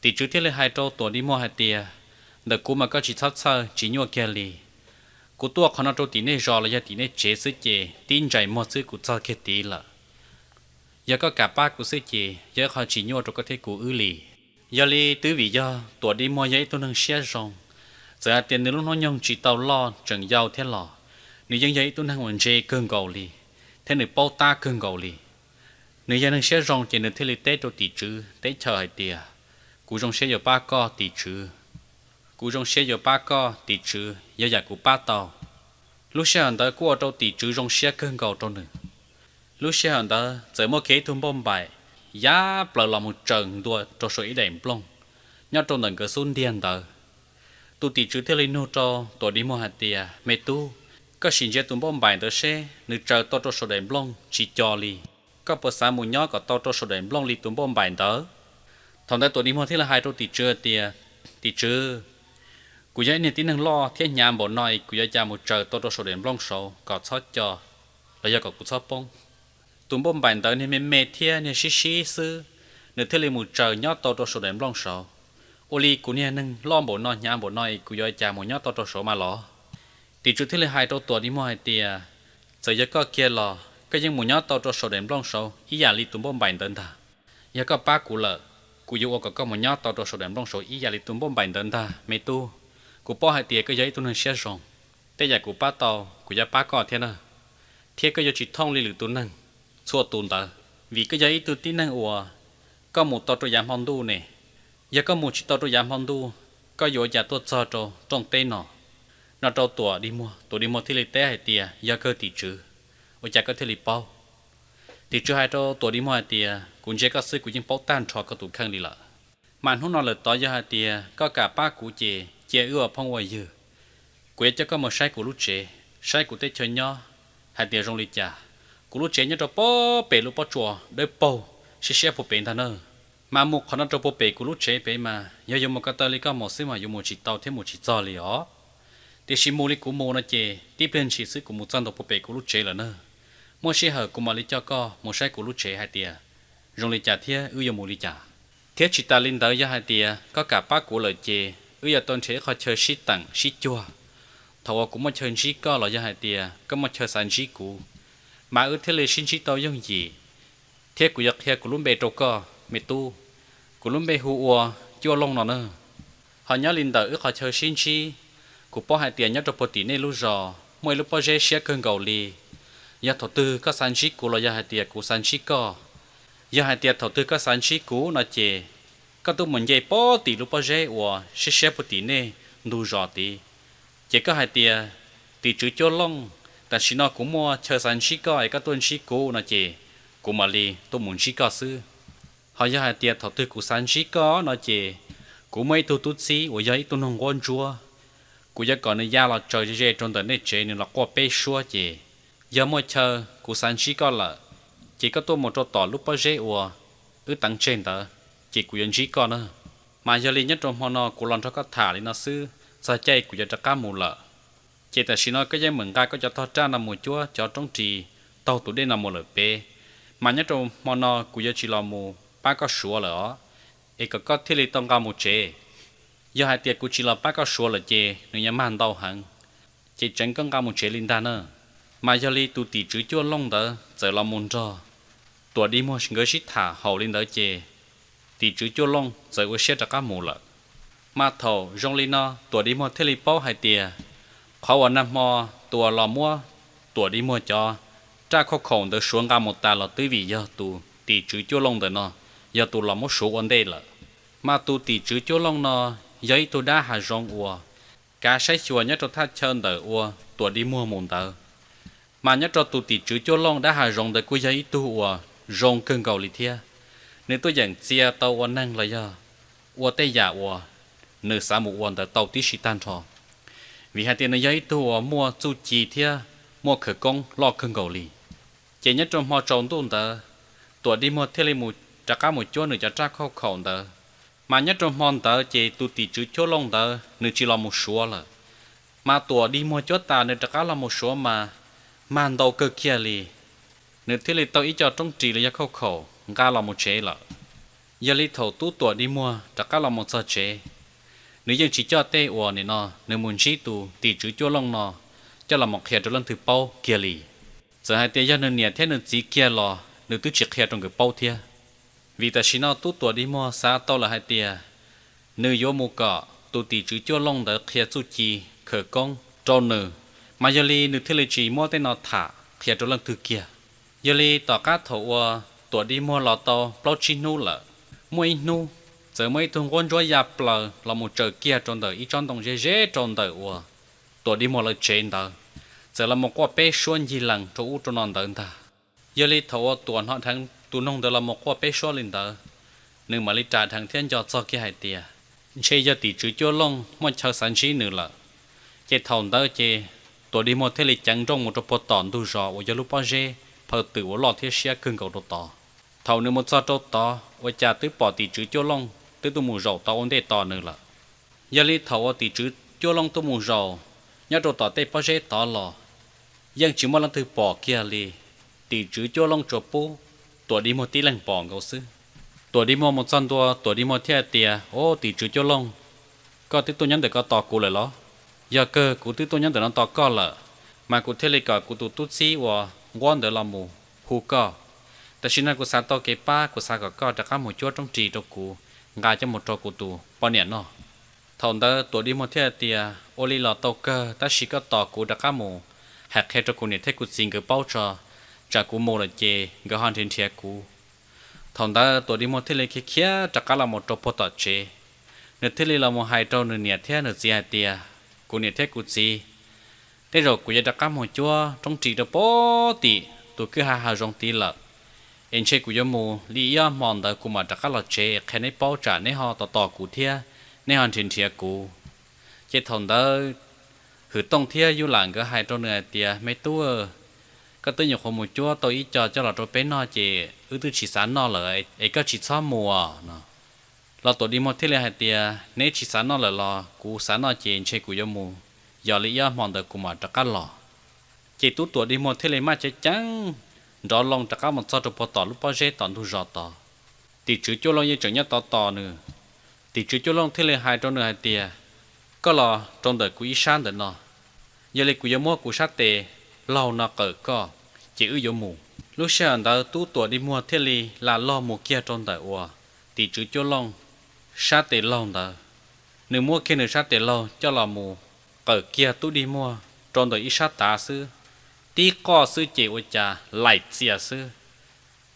Tim tswv thiaj li hais rau Tuam Dig Muag hais tias, ntawm kuv mas koj tsis txhob txhawj tsis nyuaj kiag li. Kuv tuaj qhov no rau tim nej zos los yog tim nej tsev xwb ces tib ntsais muag xwb kuv txog kiag tid lawm. Yog koj kam pab kuv xwb ces yog ib qho tsis nyuaj rau koj thiab kuv wb li. Yog li twb vim yog Tuam Dig Muag yog ib tug neeg siab zoo, txawm hais tias nws lub hnub nyoog tsis tau loj tseem yau thiab los, nws yeej yog ib tug neeg uas ntse kawg nkaus li, thiab nws paub tab kawg nkaus li. Nws yog neeg siab zoo ces nws thiaj li teb rau tim tswv teb chaws hais tias, kuv zoo siab yuav pab koj tim tswv. Kuv zoo siab yuav pab koj tim tswv, yog yam kuv pab tau. Lub sij hawm ntawd kuj ua rau tim tswv zoo siab kawg nkaus rau nws. Lub sij hawm ntawd txawm muaj kiag ib tug npauj npaim ya plaws los mus tsaws ntua rau saum ib daim nplooj nyob rau ntawm nkawd xub ntiag ntawd. Tus tim tswv thiaj li nug rau Tuam Dig Muag hais tias, me tub, koj sim ntsia tus npauj npaim ntawd seb nws tsaws tau rau saum daim nplooj tsis co li, koj puas xav mus nyob kom tau rau saum daim nplooj li tus npauj npaim ntawd? Thaum ntawd Tuam Dig Muag thiaj li hais rau tim tswv tias, tim tswv, kuv yog ib niag tib neeg loj thiab hnyav npaum no es kuv yuav cas mus tsaws tau rau saum daim nplooj saud kom txhob co los yog kom kuv txhob poob? Tus npauj npaim ntawd niag me me thiab niag sib sib xwb, nws thiaj li mus tsaws nyob tau rau saum daim nplooj saud. Ua li kuv niag neeg loj npaum no hnyav npaum no es kuv yuav cas mus nyob tau rau saud mas los? Tim tswv thiaj li hais rau Tuam Dig Muag hais tias, txawm yog koj kiag los koj yeej mus nyob tau rau saum daim nplooj saud ib yam li tus npauj npaim ntawd ntag. Yog koj pab kuv lawm, kuv yuav ua kom koj mus nyob tau rau saum daim nplooj saud ib yam li tus npauj npaim ntawd ntag me tub. Kuv paub hais tias koj yog ib tug neeg siab zoo, tej yam kuv pab tau kuv yuav pab koj thiab na. Thiab koj yuav tsis thooj li lwm tus neeg txhua tus ntawd, vim koj yog ib tug tib neeg uas koj mus tau rau yav hmo ntuj ne. Yog koj mus tsis tau rau yav hmo ntuj, koj yuav ua cas tuaj txog rau rooj teb no? No rau Tuam Dig Muag, Tuam Dig Muag thiaj li teb hais tias, yog kawg tim tswv, ua cas koj thiaj li paub? Tim tswv hais rau Tuam Dig Muag hais tias, kuv ntsia koj xwb kuv yeej paub tag nrho koj tus kheej li lawm. Mas hnub no lawm tod yog hais tias koj kam pab kuv ces cia wb ua phooj ua ywg. Kuv yuav coj koj mus saib kuv lub tsev, saib kuv teb chaws nyob hais tias zoo li cas. Kuv lub tsev nyob rau puag pem lub pob tsuas dawb paug siab siab puag pem ntag na. Mas mus qhov no rau puag pem kuv lub tsev pem mas yog yuav mus ko taw li koj mus xwb mas yuav mus tsis tau thiab mus tsis txog li os. Tiam sis mus li kuv mus no ces tib pliag ntshis xwb kuv mus txog ntua puag pem kuv lub tsev lawm na. Muaj sij hawm kuv mam li coj koj mus saib kuv lub tsev hais tias zoo li cas thiab wb yuav mus li cas. Thiab tsis tas li ntawd yog hais tias koj kam pab kuv lawm ces wb yuav tau nrhiav ib qho chaw sib teem sib cuag. Thaum uas kuv muaj chaw ntsib koj los yog hais tias koj muaj chaw xav ntsib kuv, mas wb thiaj li sib ntsib tau yooj yim. Thiab kuv yuav qhia kuv lub npe rau koj me tub, kuv lub npe hu ua Cuaj Looj no na. Ho nyob li ntawm wb qhov chaw sib ntsib, kuv paub hais tias nyob rau puag tim nej lub zos muaj ib lub pob zeb siab kawg nkaus li. Yog thaum twg koj xav ntsib kuv los yog hais tias kuv xav ntsib koj, yog hais tias thaum twg koj xav ntsib kuv no ces koj tuaj mus nce puag tim lub pob zeb uas siab siab puag tim nej ntug zos tid. Ces koj hais tias, tim tswv Cuaj Looj, tam sim no kuv muaj chaw xav ntsib koj es koj tuaj ntsib kuv no ces kuv mam li tuaj mus ntsib koj xwb. Ho yog hais tias thaum twg kuv xav ntsib koj no ces kuv muaj ib tug tub txib uas yog ib tug noog nquab ntsuab, kuv yuav kom nws ya los tsaws ze ze rau ntawm nej tsev nws los quaj peb suab ces yog muaj chaw kuv xav ntsib koj lawm, ces koj tuaj mus rau tom lub pob zeb uas wb teev tseg ntawd, ces kuv yuav ntsib koj na. Mas yog li nyob rau hmo no kuv los nrog koj tham li no xwb, txog caij kuv yuav rov qab mus lawm. Ces tam sim no koj yeej meem nqa koj cov tog raj no mus cuab cov roob ris taug tus dej no mus lawm pem. Mas nyob rau hmo no kuv yuav tsis los mus pab koj suav lawm os, es kom koj thiaj li tau nqa mus tsev. Yog hais tias kuv tsis los pab koj suav lawm ces nws yuav mag ntau heev, ces tseev koj nqa mus tsev li ntag na. Mas yog li tus tim tswv Cuaj Looj ntawd txawm los mus nrog Tuam Dig Muag nkawd sib tham haum li ntawd ces tim tswv Cuaj Looj txawm ua siab rov qab mus lawm. Mas thaum zoo li no Tuam Dig Muag thiaj li paub hais tias qhov uas nag hmo tus uas los muab Tuam Dig Muag cov raj khauj khaum ntawd suav nqa mus tas los twb vim yog tus tim tswv Cuaj Looj ntawm no yog tus los muab suav ua ntej lawm. Mas tus tim tswv Cuaj Looj no yog ib tug dab hav zoov uas kav saib xyuas nyob rau thaj chaw ntawm uas Tuam Dig Muag mus ntawd. Mas nyob rau tus tim tswv Cuaj Looj dab hav zoov ntawd kuj yog ib tug uas zoo kawg nkaus li thiab. Nws tuaj yeem txia tau ua neeg los yog ua tej yam uas nws xav mus ua ntawd tau tib si tag nrho, vim hais tias nws yog ib tug uas muaj txuj ci thiab muaj khawv koob loj kawg nkaus li. Ces nyob rau hmo tsaus ntuj ntawd, Tuam Dig Muag thiaj li mus rov qab mus cuab nws cov raj khauj khaum ntawd. Mas nyob rau hmo ntawd ces tus tim tswv Cuaj Looj ntawd nws tsis los mus suav lawm. Mas Tuam Dig Muag cuab tas nws rov qab los mus suav mas mag ntau kawg kiag li. Nws thiaj li tau ib co roob ris los yog khauj khaum nqa los mus tsev lawm. Yog li thaum tub Tuam Dig Muag rov qab los mus txog tsev, nws yeej tsis coj tej uas nim no nws mus ntsib tus tim tswv Cuaj Looj no coj los mus qhia rau leej twg paub kiag li. Txawm hais tias yog nws niam thiab nws txiv kiag los nws twb tsis qhia rau nkawd paub thiab. Vim tam sim no tub Tuam Dig Muag xav tau lawm hais tias nws yuav mus kom tus tim tswv Cuaj Looj ntawd qhia txuj ci khawv koob rau nws, mas yog li nws thiaj li tsis muab tej no tham qhia rau leej twg kiag. Yog li tom qab thaum uas Tuam Dig Muag los tau plaub tsib hnub lawm, muaj ib hnub txawm muaj ib tug nquab ntsuab ya plaws los mus tsaws kiag rau ntawm ib tsob ntoo ze ze rau ntawm uas Tuam Dig Muag lawv tsev ntawd, txawm los mus quaj peb suab ncig lees rau ub rau no ntawd ntag. Yog li thaum uas Tuam hnov dheev tus noog ntawd los mus quaj peb suab li ntawd, nws mam li ras dheev thiab nco txog kiag hais tias ntshe yog tim tswv Cuaj Looj muaj chaw xav ntsib nws lawm. Ces thaum ntawd ces Tuam Dig Muag thiaj li ceev nrooj mus rau puag tom ntug zos uas yog lub pob zeb phaw twm uas loj thiab siab kawg nkaus rau tod. Thaum nws mus txog rau tod ua cas twb pom tim tswv Cuaj Looj twb tuaj mus zaum tau ua ntej tos nws lawm. Yog li thaum uas tim tswv Cuaj Looj tuaj mus zaum nyob rau tom tej pob zeb tod los, yeej tsis muaj leej twg pom kiag li. Tim tswv Cuaj Looj tsuas pub Tuam Dig Muag tib leeg pom nkaus xwb. Tuam Dig Muag mus txog ntua, Tuam Dig Muag thiaj tias, Au, tim tswv Cuaj Looj, koj twb tuaj nyob ntawm ko tos kuv lawm los? Yog kawg, kuv twb tuaj nyob ntawm no tos koj lawm, mas kuv thiaj li kom kuv tus tub txib uas nquab ntawd los mus hu koj. Tam sim no kuv xav tau kev pab, kuv xav kom koj rov qab mus cuab roob ris rau kuv, nqa coj mus rau kuv tus poj niam noj. Thaum ntawd Tuam Dig Muag thiaj tias, Ua li los tau kawg, tab sis koj tos kuv rov qab mus hais qhia rau kuv niam thiab kuv txiv nkawd paub tso, tsam kuv mus lawm ces nkawd ho nrhiav nrhiav kuv. Thaum ntawd Tuam Dig Muag thiaj li khiav khiav rov qab los mus rau puag tom tsev. Nws thiaj li los mus hais rau nws niam thiab nws txiv hais tias, Kuv niam thiab kuv txiv, tej zaum kuv yuav rov qab mus cuab roob ris rau puag tim tus kwj ha hav zoov tid lawm, es ntshe kuv yuav mus li ib ob hmo ntawd kuv mam rov qab los tsev qhia neb paub tsam neb ho tos tos kuv thiab neb ho nrhiav nrhiav kuv. Ces thaum ntawd Hwm Tooj thiab Yub Lam nkawd hais rau nws hais tias, Me tub, koj twb nyuam qhuav mus cuab tau ib co coj los rau peb noj ces wb twb tsis xav noj lawm es koj tsis txhob mus no. Los Tuam Dig Muag thiaj li hais tias, Neb tsis xav noj lawm los kuv xav noj ces ntshe kuv yuav mus, yog li ib ob hmo ntawd kuv mam rov qab los. Ces tub Tuam Dig Muag thiaj li maj ceev ceev nrov loo rov qab mus txog rau puag tom lub pob zeb tom ntug zos tod. Tim tswv Cuaj Looj yeej tseem nyob tos tos nws. Tim tswv Cuaj Looj thiaj li hais rau nws hais tias, Koj los rau ntawm kuv ib sab ntawm no, yog li kuv yuav muab kuv sab tes laug no qawm koj, ces wb yuav mus. Lub sij hawm ntawd tub Tuam Dig Muag thiaj li lam log mus kiag rau ntawm uas tim tswv Cuaj Looj sab tes laug ntawd. Nws muab kiag nws sab tes laug coj los mus qawm kiag tub Dig Muag rau ntawm ib sab tav xwb, tib qoj xwb ces ua cas laim txias xwb,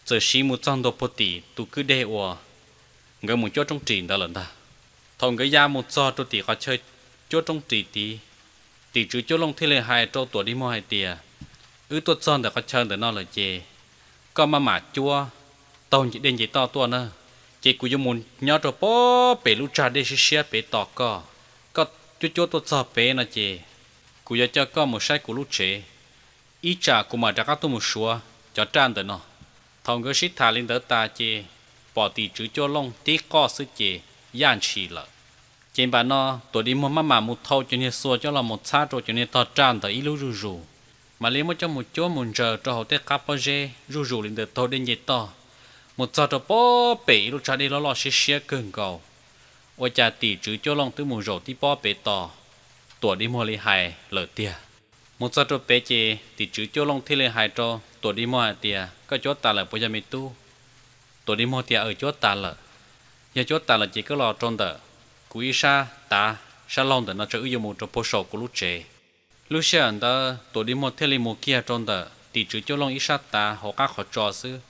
txawm siv mus txog ntua puag tim tus kwj deg uas nkawd mus cuab roob ris ntawd lawm ntag. Thaum nkawd ya mus txog rau tim qhov chaw cuab roob ris tid, tim tswv Cuaj Looj thiaj li hais rau Tuam Dig Muag hais tias, Wb tuaj txog ntawm qhov chaw ntawm no lawm ces koj maj mam cuab taug dej nce toj tuaj na, ces kuv yuav mus nyob rau puag pem lub tsag dej siab siab pem tos koj. Koj cuab cuab tuaj txog pem no ces kuv yuav coj koj mus saib kuv lub tsev, ib tsam kuv mam rov qab tuaj mus suav cov raj ntawm no. Thaum nkawd sib tham li ntawd tas ces pom tim tswv Cuaj Looj tib qoj xwb ces yaj ntshis lawm. Ces npam no Tuam Dig Muag maj mam mus thau cov niag xua coj los mus txhab rau cov niag tog raj ntawd ib lub zuj zus, mam li muab coj mus cuab mus ntsaws rau hauv tej qab pob zeb zuj zus li ntawd taug dej nce toj, mus txog rau puag pem ib lub tsag dej loj loj siab siab kawg nkaus. Ua cas tim tswv Cuaj Looj twb mus zaum tib pob pem tos Tuam Dig Muag li hais lawm tiag. Mus txog rau pem ces tim tswv Cuaj Looj thiaj li hais rau Tuam Dig Muag hais tias, Koj cuab tas lawm puas yog me tub? Tuam Dig Muag tias, Aws, cuab tas lawm. Yog cuab tas lawm ces koj los rau ntawm kuv ib sab tav, sab laug ntawm no tso, wb yuav mus rau puag saum kuv lub tsev. Lub sij hawm ntawd Tuam Dig Muag thiaj li mus kiag rau ntawm tim tswv Cuaj Looj ib sab tav hauv qab qhov tso xwb.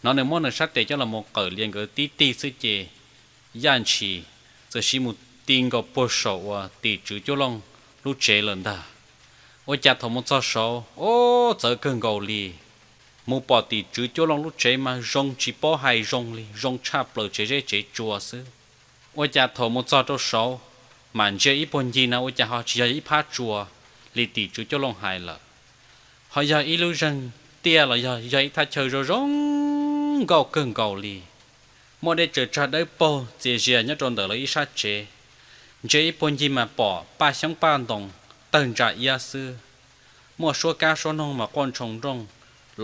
Hnov nws muab nws sab tes coj los mus qawm lias nkawd tib tig xwb ces yaj ntshis, txawm siv mus ti nkaus puag saum uas tim tswv Cuaj Looj lub tsev lawm ntag. Ua cas thaum mus txog saud, o, txawv kawg nkaus li. Mus pom tim tswv Cuaj Looj lub tsev mas zoo tsis paub hais zoo li, zoo tshaj plaws tsev zeb tsev tsua xwb. Ua cas thaum mus txog rau saud, mam ntsia ib puag ncig no ua cas ho tsis yog ib phab tsua li tim tswv Cuaj Looj hais lawm, ho yog ib lub zeeg tiaj los yog yog ib thaj chaw zoo zoo nkauj kawg nkaus li. Muaj dej tsaws tsag dawb paug txias zias nyob rau ntawm lawv ib sab tsev. Ntsia ib puag ncig mas pom paj xyoob paj ntoos tawg ntsa iab xwb. Muaj suab kab suab noog mas quaj ntshoo nrooj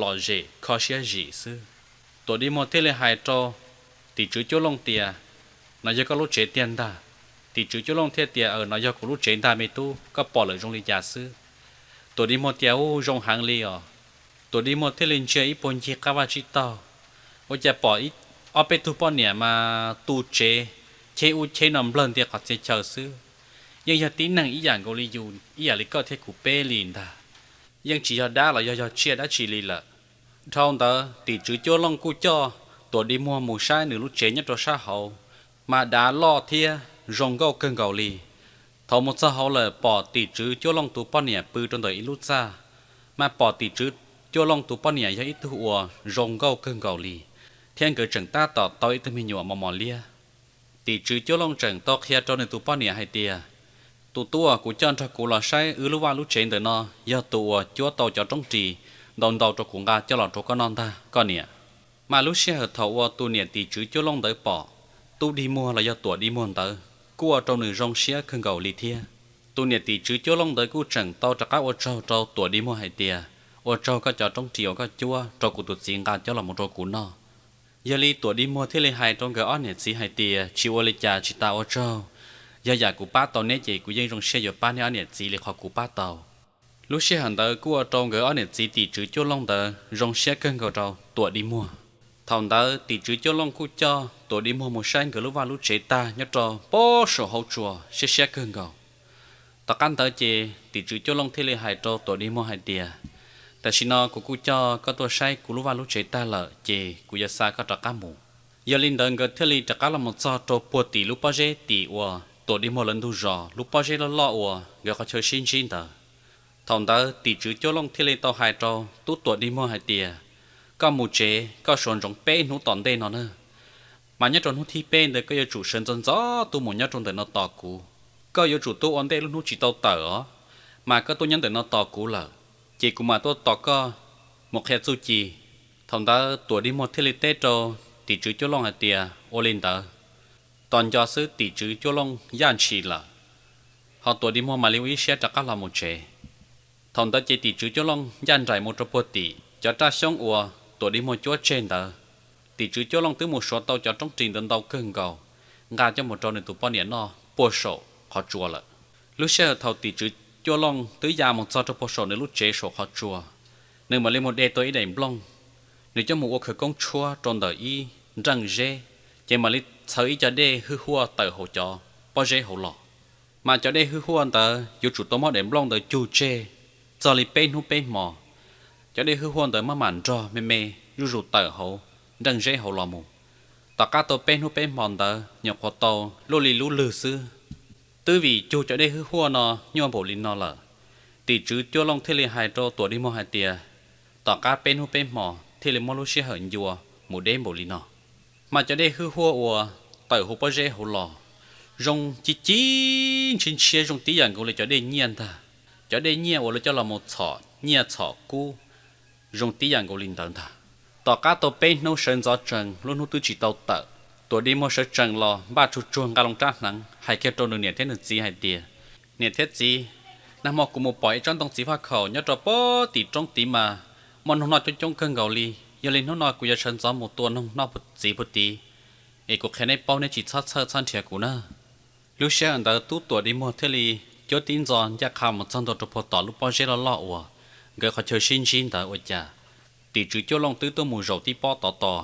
lom zem kho siab zim xwb. Tuam Dig Muag thiaj li hais rau Tim tswv Cuaj Looj tias, No yog koj lub tsev tiag ntag. Tim tswv Cuaj Looj thiaj tias, Aws, no yog kuv lub tsev ntag me tub, koj pom lawm zoo li cas xwb? Tuam dig muag tias, Ub, zoo heev li os. Tuam dig muag thiaj li ntsia ib puag ncig qab vaj tsib taug, ua cas pom ob peb tug poj niam mas tu tsev cheb ub cheb no nplawg nti qhov txhia chaw xwb. Yeej yog tib neeg ib yam nkaus li yus, ib yam li koj thiab kuv peb li ntag. Yeej tsis yog dab los yog, yog tsiaj dab tsi li lawm. Dhau ntawd tim tswv Cuaj Looj kuj coj Tuam dig muag mus saib nws lub tsev nyob rau sab hauv, mas dav loj thiab zoo nkauj kawg nkaus li. Thaum mus txog hauv lawm pom tim tswv Cuaj Looj tus poj niam pw rau ntawm ib lub txaj, mas pom tim tswv Cuaj Looj tus poj niam yog ib tug uas zoo nkauj kawg nkaus li, thiab nkawd tseem tab tom tau ib tug me nyuam mos mos liab. Tim tswv Cuaj Looj tseem tau qhia rau nws tus poj niam hais tias, Tus tub uas kuv coj nrog kuv los saib wb lub vaj lub tsev ntawm no yog tus uas cuab tau cov roob ris ntau ntau rau kuv nqa coj los rau koj noj ntag koj niam. Mas lub sij hawm thaum uas tus niam tim tswv Cuaj Looj ntawd pom tub dig muag los yog Tuam dig muag ntawd, kuj ua rau nws zoo siab kawg nkaus li thiab. Tus niam tim tswv Cuaj Looj ntawd kuj tseem tau rov qab ua tsaug rau Tuam dig muag hais tias, Ua tsaug koj cov roob ris uas koj cuab rau kuv tus txiv nqa coj los mus rau kuv noj. Yog li Tuam dig muag thiaj li hais rau nkawd ob niam txiv hais tias, Tsis ua li cas, tsis tas ua tsaug. Yog yam kuv pab tau neb ces kuv yeej zoo siab yuav pab neb ob niam txiv li qhov kuv pab tau. Lub sij hawm ntawd kuj ua rau nkawd ob niam txiv tim tswv Cuaj Looj ntawd zoo siab kawg nkaus rau Tuam dig muag. Thaum ntawd tim tswv Cuaj Looj kuj coj Tuam dig muag mus saib nkawd lub vaj lub tsev tag nyob rau pem saum hauv tsua siab siab kawg nkaus. Tom qab ntawd ces tim tswv Cuaj Looj thiaj li hais rau Tuam dig muag hais tias, Tam sim no kuv kuj coj koj tuaj saib kuv lub vaj lub tsev tag lawm ces kuv yuav xa koj rov qab mus. Yog li ntawd nkawd thiaj li rov qab los mus txog rau puag tim lub pob zeb tim uas Tuam dig muag lawv ntug zos, lub pob zeb loj loj uas nkawd qhov chaw sib ntsib ntawd. Thaum ntawd tim tswv Cuaj Looj thiaj li tau hais rau tub Tuam dig muag hais tias, Koj mus tsev koj suav ntsoov peb hnub tom ntej no na. Mas nyob rau hnub thib peb ntawd koj yuav tsum sawv ntxov ntxov tuaj mus nyob rau ntawm no tos kuv. Koj yuav tsum tuaj ua ntej lub hnub tsis tau tawm os, mas koj tuaj nyob ntawm no tos kuv lawm, ces kuv mam tuaj tos koj mus qhia txuj ci. Thaum ntawd Tuam dig muag thiaj li teb rau tim tswv Cuaj Looj hais tias, Ua li ntawd. Tos nco xwb tim tswv Cuaj Looj yaj ntshis lawm, ho Tuam dig muag mam li ua ib siab rov qab los mus tsev. Thaum ntawd ces tim tswv Cuaj Looj ncaj nraim mus rau puag tim cov raj xyoob uas Tuam dig muag cuab tseg ntawd. Tim tswv Cuaj Looj twb mus suav tau cov roob ris ntawd ntau kawg nkaus, nqa coj mus rau nws tus poj niam noj puag saum qhov tsua lawm. Lub sij hawm thaum tim tswv Cuaj Looj twb ya mus txog rau puag saum nws lub tsev saum qhov tsua, nws mam li mus de tau ib daim nplooj, nws coj mus ua khawv koob tshuab rau ntawm ib nreej zeb, ces mam li txhawv ib co dej hwj huaj tawm hauv cov pob zeb hauv los. Mas cov dej hwj huaj ntawd yuav tsum tau muab daim nplooj ntawd cug tseg txog li peb hnub peb hmo, cov dej hwj huaj ntawd maj mam nrog me me zuj zus tawm hauv nreej zeb hauv los mus. Tom qab tau peb hnub peb hmo ntawd nyuam qhuav tau luaj li lub lwg xwb. Twb vim cug cov dej hwj huaj no nyuaj npaum li no lawm, tim tswv Cuaj Looj thiaj li hais rau Tuam dig muag hais tias, Tom qab peb hnub peb hmo thiaj li muaj lub sij hawm ncua mus deb npaum li no. Mas cov dej hwj huaj uas tawm hauv pob zeb hauv los zoo ci ci ntshiab ntshiab zoo tib yam nkaus li cov dej nyiaj ntag. Cov dej nyiaj uas lawv coj los mus txhom nyiaj txhom kub zoo tib yam nkaus li ntawd ntag. Tom qab tau peb hnub sawv ntxov tsees lub hnub twb tsis tau tawm, Tuam dig muag sawv tsees los npaj tsuag tsuag nqa loo rab hneev hais kiag rau nws niam thiab nws txiv hais tias, Niam thiab txiv, nag hmo kuv mus pom ib tsob ntoo txiv faj khaum nyob rau puag tim roob tid mas muaj noog noj coob coob kawg nkaus li. Yog li hnub no kuv yuav sawv ntxov mus tua noog noj puag txiv puag tid, es kuv qhia neb paub neb tsis txhob txhawj txhob nrhiav kuv na. Lub sij hawm ntawd tub Tuam dig muag thiaj li cuab tib ntxo ncaj qha mus txog ntua rau puag tom lub pob zeb loj loj uas nkawd qhov chaw sib ntsib ntawd ua cas tim tswv Cuaj Looj twb tuaj mus zaum tib pob tod tos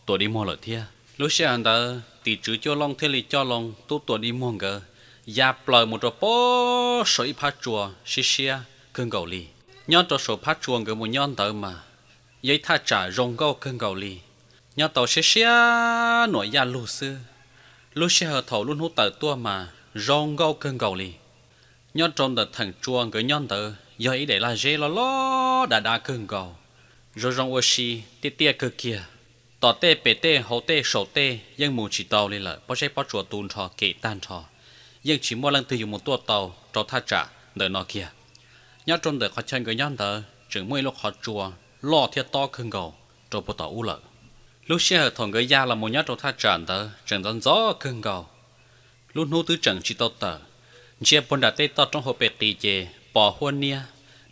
Tuam dig muag lawm thiab. Lub sij hawm ntawd tim tswv Cuaj Looj thiaj li coj loo tub Tuam dig muag nkawd ya plaws mus rau puag saum ib phab tsua siab siab kawg nkaus li. Nyob rau saum phab tsua nkawd mus nyob ntawd mas yog ib thaj tsam zoo nkauj kawg nkaus li, nyob tau siab siab nuam yaj lug xwb. Lub sij hawm thaum lub hnub tawm tuaj mas zoo nkauj kawg nkaus li. Nyob rau ntawm theem tsua nkawd nyob ntawd yog ib daim laj zeb loj loj dav dav kawg nkaus, zoo zoo ua si, tiaj tiaj kawg kiag. Tom tej pem tej hauv tej saum tej yeej mus tsis tau li lawm, pob zeb pob tsuas tu nrho kem tag nrho, yeej tsis muaj leej twg yuav mus tuaj tau rau thaj tsam ntawm no kiag. Nyob rau ntawm qhov chaw nkawd nyob ntawd tseem muaj ib lub qhov tsua loj thiab tob kawg nkaus rau puag tom ub lawm. Lub sij hawm thaum nkawd ya los mus nyob rau thaj tsam ntawd tseem ntxov ntxov kawg nkaus, lub hnub twb tseem tsis tau tawm, ntsia puag nram tej toj roob hauv pes qis ces pos huab niab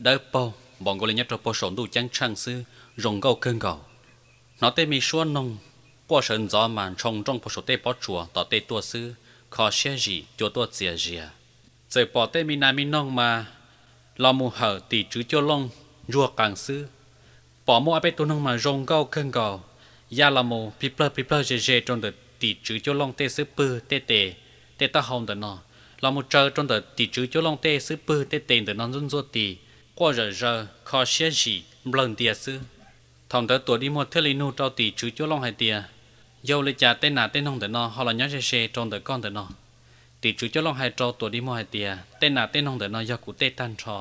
dawb paug npaum nkaus li nyob rau puag saum ntuj ceeb tsheej xwb, zoo nkauj kawg nkaus. Hnov tej me suab noog quaj sawv ntxov mas ntshoo nrooj puag saum tej pob tsuas tom tej tuaj xwb, kho siab zim cua tuaj txias zias. Txawm pom tej me nas me noog mas los mus hawm tim tswv Cuaj Looj ntsuag qees xwb. Pom muaj ob peb tug noog mas zoo nkauj kawg nkaus, ya los mus plig plawg plig plawg ze ze rau ntawm tim tswv Cuaj Looj tej xub pwg tej tes, tej taub hau ntawm no, los mus tsaws rau ntawm tim tswv Cuaj Looj tej xub pwg tej tes ntawm no ntxuaj ntxuaj tis, quaj zawm zaws kho siab zim nplawg ntias xwb. Thaum ntawd Tuam Dig Muag thiaj li nug rau tim tswv Cuaj Looj hais tias, yog ua li cas tej nas tej noog ntawm no ho los nyob ze ze rau ntawm koj ntawm no? Tim tswv Cuaj Looj hais rau Tuam Dig Muag hais tias, tej nas tej noog ntawm no yog kuv tej tag nrho.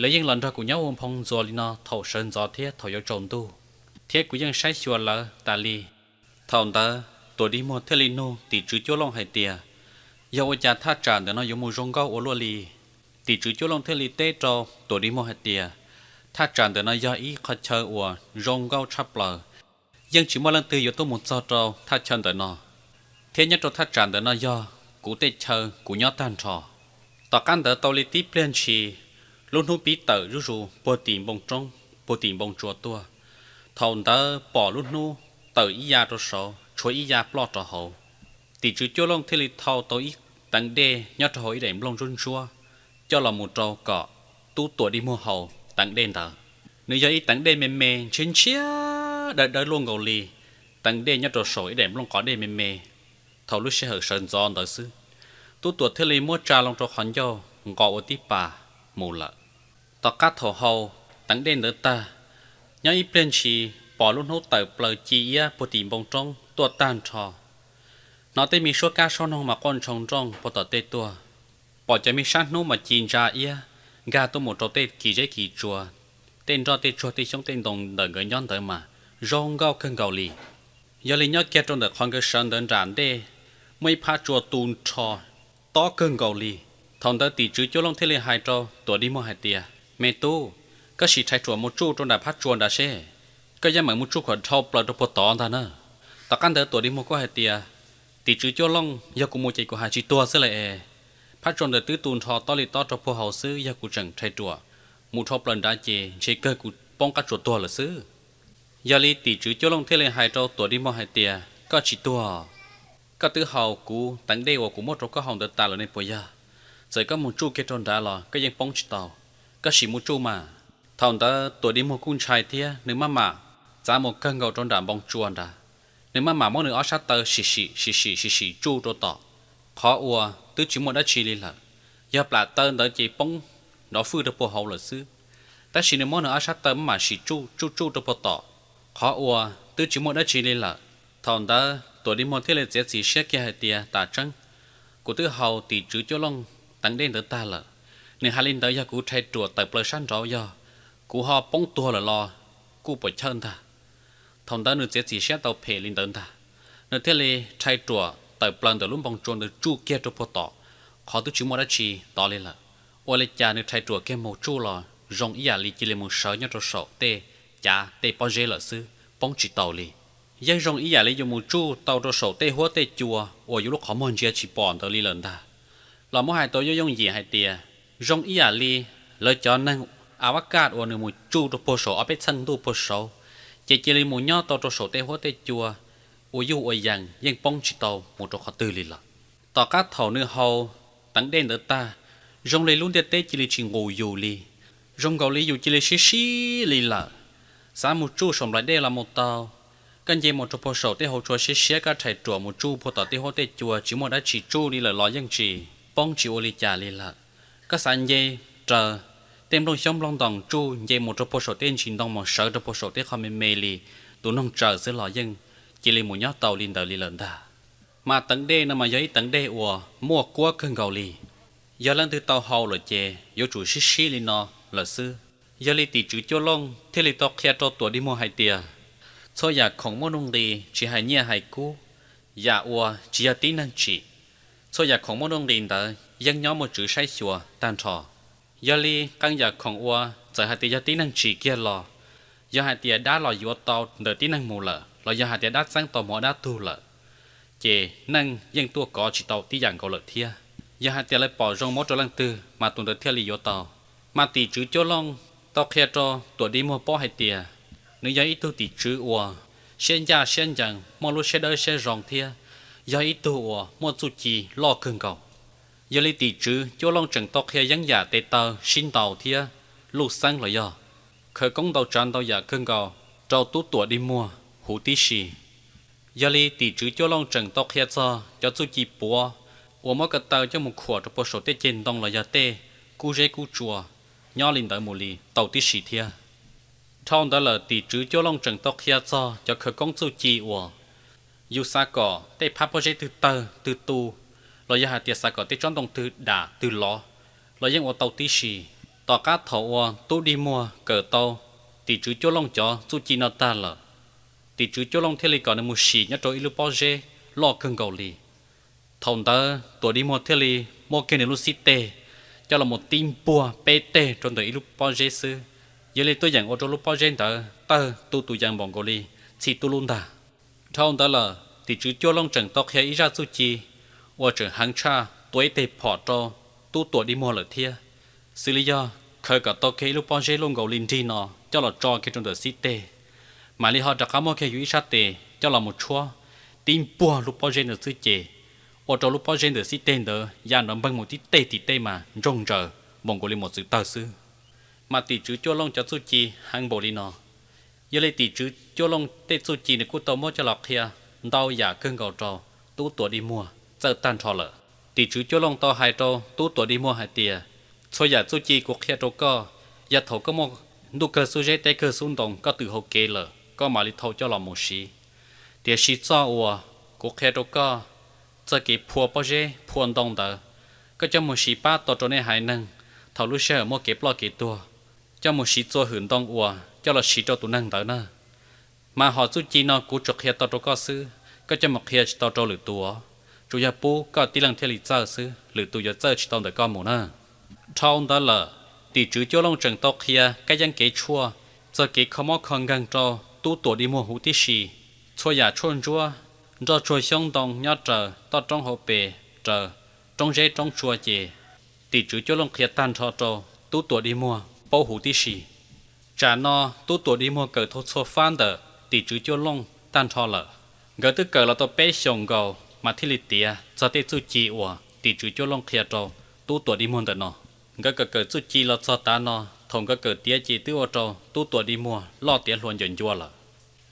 Lawv yeej los nrog kuv nyob ua phoo ntxuas li no thaum sawv ntxov thiab thaum yuav tsaus ntuj, thiab kuv yeej saib xyuas lawv tas li. Thaum ntawd Tuam Dig Muag thiaj li nug tim tswv Cuaj Looj hais tias, yog ua cas thaj tsam ntawm no yuav mus zoo nkauj ua luaj li? Tim tswv Cuaj Looj thiaj li teb rau Tuam Dig Muag hais tias, thaj tsam ntawm no yog ib qhov chaw uas zoo nkauj tshaj plaws, yeej tsis muaj leej twg yuav tuaj mus txog rau thaj chaw ntawm no, thiab nyob rau thaj tsam ntawm no yog kuv tej chaw kuv nyob tag nrho. Tom qab ntawd tau li tib pliag ntshis, lub hnub pib tawm zuj zus puag tim npoo roob puag tim npoo tsua tuaj. Thaum ntawd pom lub hnub tawm ib ya rau saud tshuav ib ya ploj rau hauv. Tim tswv Cuaj Looj thiaj li thau tau ib teev dej nyob rau hauv ib daim nplooj ntsuab ntsuab coj los mus rau kom tub Tuam Dig Muag haus teev dej ntawd. Nws yog ib teev dej me me ntshiab ntshiab dawb dawb luaj nkaus li teev dej nyob rau saum ib daim nplooj qov dej me me thaum lub sij hawm sawv ntxov ntawd xwb. Tub Tuam thiaj li muab tsa loo rau qhov ncauj nqos ua tib pas mus lawm. Tom qab thaum haus teev dej ntawd tag, nyob ib pliag ntshis pom lub hnub tawm plaws ci iab puag tim npoo roob tuaj tag nrho. Hnov tej me suab kab suab noog mas quaj ntshoo nrooj puag tom tej tuaj. Pom cov me sab hnub mas ci ntsa iab nkag tuaj mus rau tej kis zeb kis tsua, tej nroj tej tsuag tej xyoob tej ntoo ntawm nkawd nyob ntawd mas zoo nkauj kawg nkaus li. Yog li nyob kiag rau ntawm qhov nkawd sawv ntawd nram ntej, muaj ib phab tsua tu nrho tob kawg nkaus li. Thaum ntawd tim tswv Cuaj Looj thiaj li hais rau Tuam Dig Muag hais tias, me tub, koj sim rhais ruam mus tsuj rau nram phab tsua nrad seb, koj yuav meem mus tsuj kom dhau plaws rau puag tod ntag na. Tom qab ntawd Tuam Dig Muag kuj hais tias, tim tswv Cuaj Looj, yog kuv mus ces kuv hais tsis tuag xwb lawm es, phab tsua ntawd twb tu nrho tob li tob rau puag hauv xwb, yog kuv tseem rhais ruam mus dhau plaws nrad ces ntshe kawg kuv poob qab tsuas tuag lawm xwb. Yog li tim tswv Cuaj Looj thiaj li hais rau Tuam Dig Muag hais tias, koj tsis tuag, koj twb haus kuv teev dej uas kuv muab rau koj haus ntawd tas lawm ne puas yog? Txawm koj mus tsuj kiag rau nrad los koj yeej poob tsis tau, koj sim mus tsuj mas. Thaum ntawd Tuam Dig Muag kuj ntshai thiab nws maj mam txav mus kawg nkaus rau nram npoo tsua nrad. Nws maj mam muab nws ob sab taw sim sim sim sim sim sim tsuj rau tom, qhov uas twb tsis muaj dab tsi li lawm. Yog plam taw ntawd ces poob nrov fwj rau puag hauv lawm xwb. Tab sis nws muab nws ob sab taw maj mam sim tsuj tsuj tsuj rau puag tom, qhov uas twb tsis muaj dab tsi li lawm. Thaum ntawd Tuam Dig Muag thiaj li txiav txim siab kiag hais tias, tam tseeb, kuv twb haus tim tswv Cuaj Looj teev dej ntawd tag lawm. Nws hais li ntawd yog kuv rhais ruam tawm plaws sab nraud, yog kuv ho poob tuag lawm los kuj puas chawj ntag. Thaum ntawd nws txiav txim siab tau phem li ntawd ntag, nws thiaj li rhais ruam tawm plaws ntawm lub npoo tsua ntawd tsuj kiag rau puag tom, qhov twb tsis muaj dab tsi tod li lawm. Ua li cas nws rhais ruam kiag mus tsuj los zoo ib yam li cia li mus sawv nyob rau saum tej cav tej pob zeb lawm xwb, poob tsis tau li. Yeej zoo ib yam li yus mus tsuj tau rau saum tej huab tej cua uas yus lub qhov muag ntsia tsis pom ntawd li lawm ntag. Los muab hais tau yooj yooj yim hais tias, zoo ib yam li lawv cov neeg a vab kaj uas nws mus tsuj rau puag saum ob peb txheej ntuj puag saud, ces cia li mus nyob tau rau saum tej huab tej cua, ua yuj ua yees yeej poob tsis tau mus rau qhov twg li lawm. Tom qab thaum nws haus teev dej ntawd tag, zoo li lub ntiaj teb cia li tsis nqus yus li, zoo nkaus li yus cia li sib sib li lawm. Xav mus tsuj saum nplaim dej los mus tau, koj nce mus rau puag saum tej hauv tsua siab siab, koj rhais ruam mus tsuj puag tom tej huab tej cua tsis muaj dab tsi tsuj li lawm los yeej tsis poob tsis ua li cas li lawm. Koj xav nce raws tej nplooj xyoob nplooj ntoos tsuj nce mus rau puag saum tej ntsis ntoo mus sawv rau puag saum tej qhov me me li tus noog tsaws xwb los yeej cia li mus nyob tau li ntawd li lawm ntag. Mas teev dej no mas yog ib teev dej uas muaj kuab kawg nkaus li. Yog leej twg tau haus lawm ces yuav tsum sib sib li no lawm xwb. Yog li tim tswv Cuaj Looj thiaj li tau qhia rau Tuam Dig Muag hais tias, txhua yam khoom muaj nuj nqis, tsis hais nyiaj hais kub, yam uas tsis yog tib neeg tsim, txhua yam khoom muaj nuj nqis ntawd yeej nyob muaj tswv saib xyuas tag nrho. Yog li qee yam khoom uas txawm hais tias yog tib neeg tsim kiag los, yog hais tias dab los yuav tau ntawm tib neeg mus lawm los yog hais tias dab txeeb tau mus ua dab tug lawm, ces neeg yeej tuaj kov tsis tau tib yam nkaus lawm thiab. Yog hais tias lawv pom zoo muab rau leej twg mas tus ntawd thiaj li yuav tau. Mas tim tswv Cuaj Looj tau qhia rau Tuam Dig Muag paub hais tias, nws yog ib tug tim tswv uas siab ncaj siab ncees, muaj lub siab dawb siab zoo thiab yog ib tug uas muaj txuj ci loj kawg nkaus. Yog li tim tswv Cuaj Looj tseem tau qhia yeeb yam tes taw sib ntaus thiab luj xeeb los yog khawv koob ntau tsav ntau yam kawg nkaus rau tub Tuam Dig Muag huv tib si. Yog li tim tswv Cuaj Looj tseem tau qhia txog cov txuj ci puav uas muab ko taw coj mus khuam rau puag saum tej ceg ntoo los yog tej kub zeb kub tsua nyob li ntawd mus li tau tib si thiab. Dhau ntawd lawm tim tswv Cuaj Looj tseem tau qhia txog cov khawv koob txuj ci uas yus xav kom tej phab pob zeb twg tawg twg tu, los yog hais tias xav kom tej tsob ntoo twg dam twg lov los yeej ua tau tib si. Tom qab thaum uas tub Dig Muag kawm tau tim tswv Cuaj Looj cov txuj ci no tag lawm, tim tswv Cuaj Looj thiaj li kom nws mus sim nyob rau ib lub pob zeb loj kawg nkaus li. Thaum ntawd Tuam Dig Muag thiaj li muab kiag nws lub xib teg coj los mus tib npuag peb teg rau ntawm ib lub pob zeb xwb. Yog li tuaj yeem ua rau lub pob zeb ntawd tawg tu tus yees npaum nkaus li txhij tub lub ntag. Dhau ntawd lawm tim tswv Cuaj Looj tseem tau qhia ib zaj txuj ci uas tseem heev tshaj tua ib teg phom rau tub Tuam Dig Muag lawm thiab, xws li yog khaws kom tau kiag ib lub pob zeb luaj nkaus li nrig no coj los tso kiag rau ntawm xib teg, mam li ho rov qab muab kiag yus ib sab tes coj los mus tshuab tib npuag lub pob zeb ntawd xwb ces ua rau lub pob zeb ntawm xib teg ntawd ya nrov npeeg mus tib teg tim tej mas ntsoog ntsaws npaum nkaus li mos txwv tawg xwb. Mas tim tswv Cuaj Looj cov txuj ci heev npaum li no. Yog li tim tswv Cuaj Looj tej txuj ci nws kuj tau muab coj los qhia ntau yam kawg nkaus rau tub Tuam Dig Muag txawj tag nrho lawm. Tim tswv Cuaj Looj tau hais rau tub Tuam Dig Muag hais tias, txhua yam txuj ci kuv qhia rau koj, yog thaum koj muaj ntuj kawg xub zeb teb kawg xub ntoo koj twm hau kev lawm koj mam li thau coj los mus siv. Tiam sis txoj uas kuv qhia rau koj, txoj kev phua pob zeb phua ntoo ntawd, koj coj mus siv pab tau rau nej haiv neeg thaum lub sij hawm muaj kev ploj kev tuag, coj mus siv txua hwm ntoo uas coj los siv rau tus neeg ntawd na. Mas hom txuj ci no kuv tsuas qhia tau rau koj xwb, koj coj mus qhia tsis tau rau lwm tus os. Tsuas yog pub koj tib leeg thiaj li txawj xwb, lwm tus yuav txawj tsis tau ntawm koj mus na. Dhau ntawd lawm, tim tswv Cuaj Looj tseem tau qhia kab yeeb kev tshuaj, txog kev kho mob kho nkeeg rau tub Tuam Dig Muag huv tib si. Txhua yam tshuaj ntsuab, nroj tsuag xyoob ntoo nyob raws toj roob hauv pes raws roob zeb roob tsua ces tim tswv Cuaj Looj qhia tag nrho rau tub Tuam Dig Muag paub huv tib si. Tsam no tub Tuam Dig Muag kawm tau txhua fab ntawm tim tswv Cuaj Looj tag nrho lawm. Nkawd twb kawm los tau peb xyoos nkaus mas thiaj li tiav txog tej txuj ci uas tim tswv Cuaj Looj qhia rau tub Tuam Dig Muag ntawm no. Nkawd kawm kawm txuj ci los txog tav no, thaum nkawd kawm tiav ces twb ua rau tub Tuam Dig Muag loj tiav hluas ncaws ncua lawm.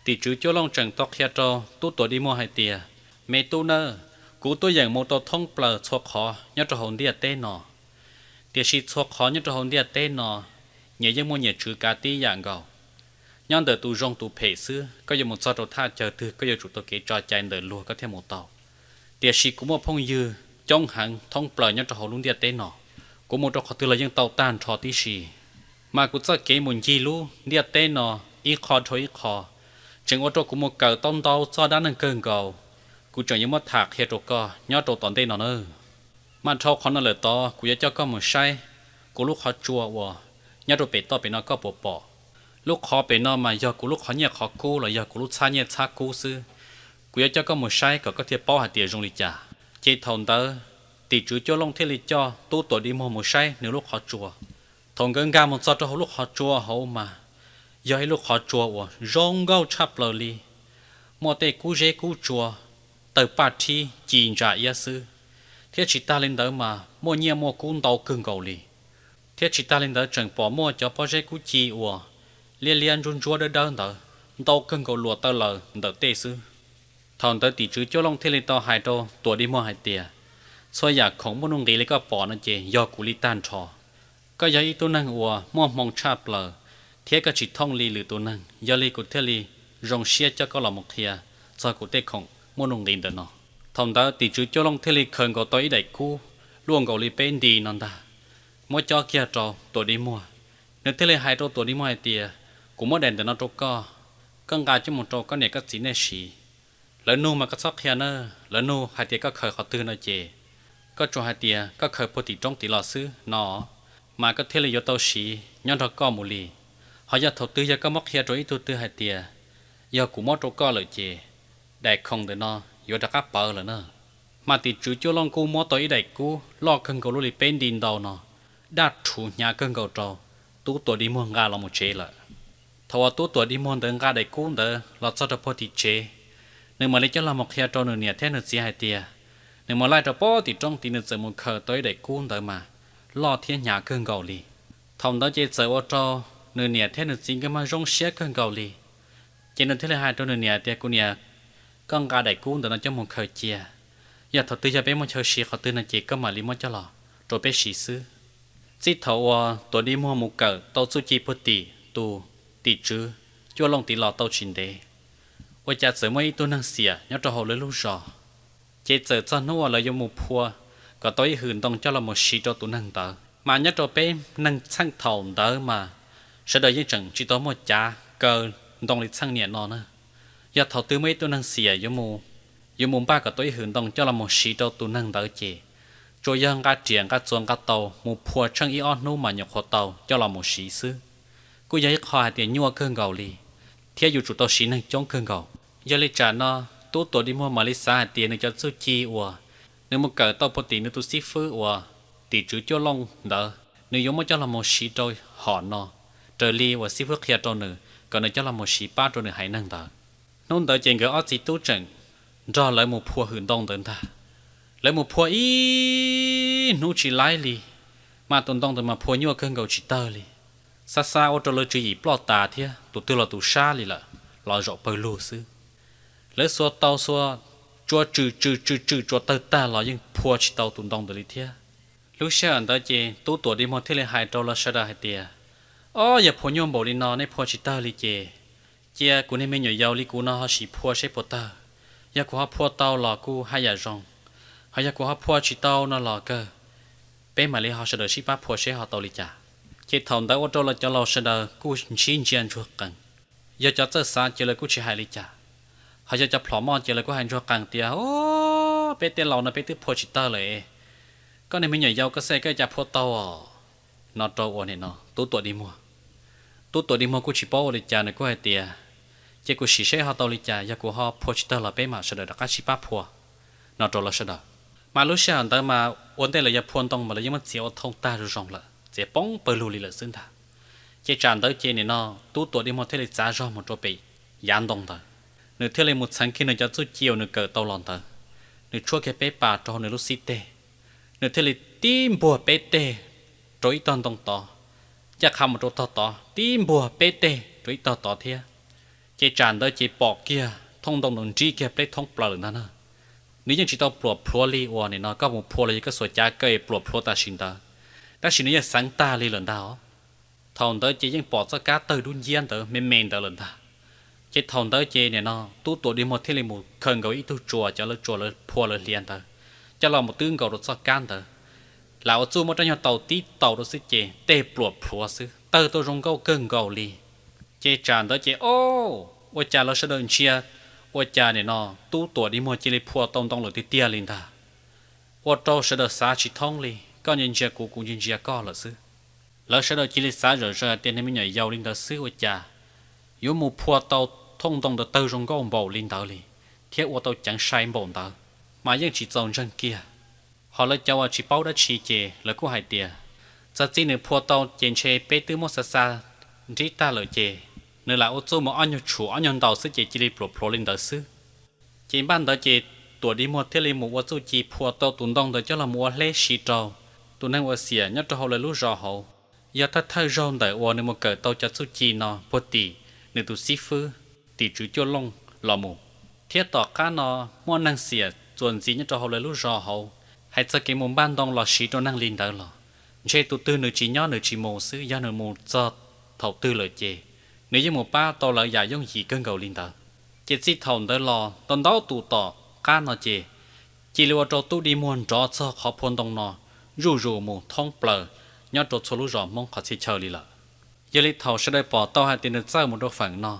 Tim tswv Cuaj Looj tseem tau qhia rau tub Tuam Dig Muag hais tias, me tub nawb, kuv tuaj yeem mus rau thoob plaws txhua qhov nyob rau hauv ntiaj teb no. Tiam sis txhua qhov nyob rau hauv ntiaj teb no nyias yeej muaj nyias tswv kav tib yam nkaus. Nyob ntawm tus zoo tus phem xwb, koj yuav mus txog rau thaj chaw twg koj yuav tsum tau kev tso cai ntawm luag koj thiaj mus tau. Tiam sis kuv muaj phooj ywg coob heev thoob plaws nyob rau hauv lub ntiaj teb no, kuv mus rau qhov twg los yeej tau tag nrho tib si. Mas kuv txoj kev mus ncig lub ntiaj teb no ib qho dhau ib qho tseem ua rau kuv mus kawm tau ntau txoj dab neeg kawg nkaus. Kuv tseem yuav muab tham qhia rau koj nyob rau tom ntej no na. Mas dhau qhov no lawm tod kuv yuav coj koj mus saib kuv lub qhov tsua uas nyob rau pem toj pem no koj puas pom. Lub qhov pem no mas yog kuv lub qhov nyiaj qhov kub los yog kuv lub txhab nyiaj txhab kub xwb. Kuv yuav coj koj mus saib kom koj thiaj paub hais tias zoo li cas. Ces thaum ntawd tim tswv Cuaj Looj thiaj li coj tub Tuam Dig Muag mus saib nws lub qhov tsua. Thaum nkawd nkag mus txog rau hauv lub qhov tsua hauv mas yog ib lub qhov tsua uas zoo nkauj tshaj plaws li, muaj tej kub zeb kub tsua tawg paj rhib ci ntsa iab xwb, thiab tsis tag li ntawd mas muaj nyiaj muaj kub ntau kawg nkaus li. Thiab tsis tag li ntawd tseem pom muaj cov pob zeb kub ci uas liab liab ntsuab ntsuab dawb dawb ntawd ntau kawg nkaus luas taw laws ntawm tej xwb. Thaum ntawd tim tswv Cuaj Looj thiaj li tau hais rau Tuam Dig Muag hais tias, txhua yam khoom muaj nuj nqis li koj pom no ces yog kuv li tag nrho. Koj yog ib tug neeg uas muaj hmoo tshaj plaws, thiab koj tsis thooj li lwm tus neeg, yog li kuv thiaj li zoo siab coj koj los mus qhia txog kuv tej khoom muaj nuj nqis ntawm no. Thaum ntawd tim tswv Cuaj Looj thiaj li khaws nkaus tau ib daim kub luaj nkaus li peb nti no ntag, muab cob kiag rau Tuam Dig Muag. Nws thiaj li hais rau Tuam Dig Muag hais tias, kuv muab daim ntawm no rau koj, koj nqa coj mus rau koj niam koj txiv nej siv. Lawv nug mas koj txhob qhia na, lawv nug hais tias koj khaws qhov twg no ces koj tsuas hais tias koj khaws puag tim roob tid los xwb no, mas koj thiaj li yuav tau siv nyob nrog koj mus li. Ho yog thaum twg yog koj muab qhia rau ib tug twg hais tias yog kuv muab rau koj lawm ces daim khoom ntawm no yuav rov qab pawv lawm na. Mas tim tswv Cuaj Looj kuj muab tau ib daim kub loj kawg nkaus luaj li peb nti ntau no, daj rhuv hnyav kawg nkaus rau tub Tuam Dig Muag nqa los mus tsev lawm. Thaum uas Tub Tuam Dig Muag ntawd nqa daim kub ntawd los txog rau puag tim tsev, nws mam li coj los mus qhia rau nws niam thiab nws txiv hais tias nws mus laij rau puag tim roob tid, nws txawm mus khaws tau ib daim kub ntawd mas loj thiab hnyav kawg nkaus li. Thaum ntawd ces txawm ua rau nws niam thiab nws txiv nkawd mas zoo siab kawg nkaus li. Ces nws thiaj li hais rau nws niam tias, Kuv niam, koj nqa daim kub ntawd no coj mus khaws cia, yog thaum twg yog peb muaj chaw siv qhov twg no ces koj mam li muab coj los rau peb siv xwb. Txij thaum uas Tuam Dig Muag mus kawm tau txuj ci puag tim tus tim tswv Cuaj Looj tid los tau tsis ntev, ua cas txawm muaj ib tug neeg xiam nyob rau hauv lawv lub zos. Ces txawm txog hnub uas lawv yuav mus phua kom tau ib hwm ntoo coj los mus siv rau tus neeg ntawd, mas nyob rau peb neeg txheej thaum ntawd mas sawv daws yeej tseem tsis tau muaj cav kaw ntoo li txheej niam no na. Yog thaum twg muaj ib tug neeg xiam yuav mus npaj kom tau ib hwm ntoo coj los mus siv rau tus neeg ntawd ces tsuas yog nqa riam nqa txuas nqa taus mus phua tsheej ib ob hnub mas nyuam qhuav tau coj los mus siv xwb. Kuj yog ib qho hais tias nyuaj kawg nkaus li, thiab yuav tsum tau siv neeg coob kawg nkaus. Yog li tsam no, Tub Tuam Dig Muag mam li xav hais tias nws cov txuj ci uas nws mus kawm tau puag tim nws tus xib fwb uas tim tswv Cuaj Looj ntawd, nws yuav muab coj los mus siv rau hom no, raws li uas xib fwb qhia rau nws kom nws coj los mus siv pab rau nws haiv neeg ntawd. Hnub ntawd ces nkawd ob txiv tub tseem nrog lawv mus phua hwm ntoo ntawd ntag. Lawv mus phua ib hnub tsis laib li, mas tus ntoo ntawd mas phua nyuaj kawg nkaus tsis tawg li. Xa xa ua rau lawv tswv yim ploj tas thiab tus twg los tus sab li lawm, los zaum pawg lug xwb. Lawv xuas tau xuas, tsuas tswm tswm tswm tswm tsuas tawg tag los yeej phua tsis tau tus ntoo ntawd li thiab. Lub sij hawm ntawd ces Tub Tuam Dig Muag thiaj li hais rau lawv sawv daws hais tias, Ob, yog phua nyuaj npaum li no nej phua tsis tawg li ces cia kuv niag me nyuam yaus li kuv no ho sim phua seb puas tawg. Yog kuv ho phua tau los kuj haj yam zoo, ho yog kuv ho phua tsis tau no los kawg, peb mam li ho sawv daws sib pab phua seb ho tau li cas. Ces thaum ntawd ua rau lawv cov laus sawv daws kuj ntsib ntsia ntsuag qees. Yog cov txawj xav ces lawv kuj tsis hais li cas, ho yog cov plhom moj ces lawv kuj hais ntsuag qees tias, Ob, peb tej laus no peb twb phua tsis tawg lawm, koj niag me nyuam yaus koj xav koj cas phua tau os, no rau ua nim no Tub Tuam Dig Muag. Tub Tuam Dig Muag kuj tsis paub ua li cas, nws kuj hais tias, Cia kuv sim seb ho tau li cas, yog kuv ho phua tsis tawg los peb mam sawv daws rov qab sib pab phua, no rau lawv sawv daws. Mas lub sij hawm ntawd mas ua ntej lawv yuav phua ntoo mas lawv yeej muab txiav ua thooj tag zoo zoo lawm, txiav poob pawg lug li lawm xwb ntag. Ces tsam ntawd ces nim no Tub Tuam Dig Muag thiaj li txav zog mus rau pem yav ntoo ntawd. Nws thiaj li mus txheev kiag nws cov txuj ci uas nws kawm tau los ntawd, nws tshuab kiag peb pas rau hauv nws lub xib teg. Nws thiaj li tib npuag peb teg rau ib tog ntoo tod, ncaj qha mus rau tog tod, tib npuag peb teg rau ib tog tod thiab. Ces tsam ntawd ces pom kiag thooj ntoo nrib kiag pleb thoob plaws lawm ntag na. Nws yeej tsis tau pluam plhuav li uas nim no koj mus phua los yog koj xuas cav kaw pluam plhuav tam sim ntawd, tab sis nws yeej xeev tag li lawm ntag os. Thaum ntawd ces yeej pom txoj kab tawg dub nciab ntawd me me ntawd lawm ntag. Ces thaum ntawd ces nim no Tub Tuam Dig Muag thiaj li mus khaws nkaus ib tug tsuas, cov lawv tsuas lawv phua lawv hliav ntawd, coj los mus twb nkaus rau txoj kab ntawd. Lam ua txuj muab rab nyuag taus tib taus rau xwb ces tej pluam plhuav xwb, tawg tau zoo nkauj kawg nkaus li. Ces tsam ntawd ces o, ua cas lawv sawv daws ntsia, ua cas nim no Tub Tuam Dig Muag cia li phua tau ntoo lawm tiag tiag li ntag. Ua rau sawv daws xav tsis thoob li, koj ntsia ntsia kuv, kuv ntsia ntsia koj lawm xwb. Lawv sawv daws cia li xav zom zaws hais tias niag me nyuam yaus li ntawd xwb ua cas yuav mus phua tau thooj ntoo ntawd tawg zoo nkauj npaum li ntawd li, thiab ua tau ceev sai npaum ntawd, mas yeej tsis txaus ntseeg kiag. Ho lawv cov uas tsis paub dab tsi ces lawv kuj hais tias, txawm txij nws phua tau ces ntshe peb twb muab xa xa nrib tag lawm ces nws lam ua txuj mus ob nyuag tshum ob nyuag ntaus xwb ces cia li pluam plhuav li ntawd xwb. Ces npaj ntawd ces Tuam Dig Muag thiaj li mus ua txuj ci phua tau tus ntoo ntawd coj los mus ua hleb siv rau tus neeg uas xiam nyob rau hauv lawv lub zos hauv. Yog thawj thawj zaug ntawm uas nws mus kawm tau cov txuj ci no puag tim nws tus xib fwb tim tswv Cuaj Looj los mus, thiab tom qab no muaj neeg xiam txuas ntxiv nyob rau hauv lawv lub zos hauv, hais txog kev mus npaj ntoo los siv rau neeg li ntawd los ntshe tus twg nws tsis nyob nws tsis mus xwb, yog nws mus txog thaum twg lawm ces nws yeej mus pab tau lawv yam yooj yim kawg nkaus li ntawd. Ces txij thaum ntawd los ntau ntau tus tom qab no ces cia li ua rau Tub Dig Muag nrov txog qhov phua ntoo no zuj zus mus thoob plaws nyob rau txhua lub zos Hmoob qhov txhia chaw li lawm. Yog li thaum sawv daws pom tau hais tias nws txawj mus rau feem no,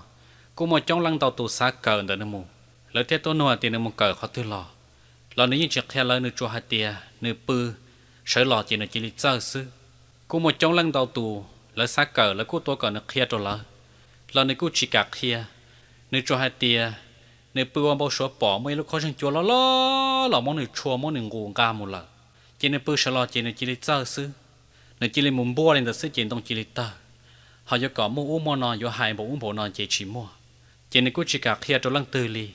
kuj muaj coob leej ntau tus xav kawm ntawm nws mus, lawv thiaj tuaj nug hais tias nws mus kawm qhov twg los, los nws yeej tsis qhia lawv, nws tsuas hais tias nws pw sawv los ces nws cia li txawj xwb. Kuj muaj coob leej ntau tus lawv xav kawm, lawv kuj tuaj kom nws qhia rau lawv, los nws kuj tsis kam qhia. Nws tsuas hais tias nws pw ua npau suav pom muaj ib lub khaub zeeg cua loj loj los muab nws tshua muab nws nqus nqa mus lawm, ces nws pw sawv los ces nws cia li txawj xwb. Nws cia li mus npuaj li ntawd xwb ces ntoo cia li tawg. Ho yuav kom muaj ub muaj no, yuav hais npaum ub npaum no ces tsis muaj. Ces nws kuj tsis kam qhia rau leej twg li,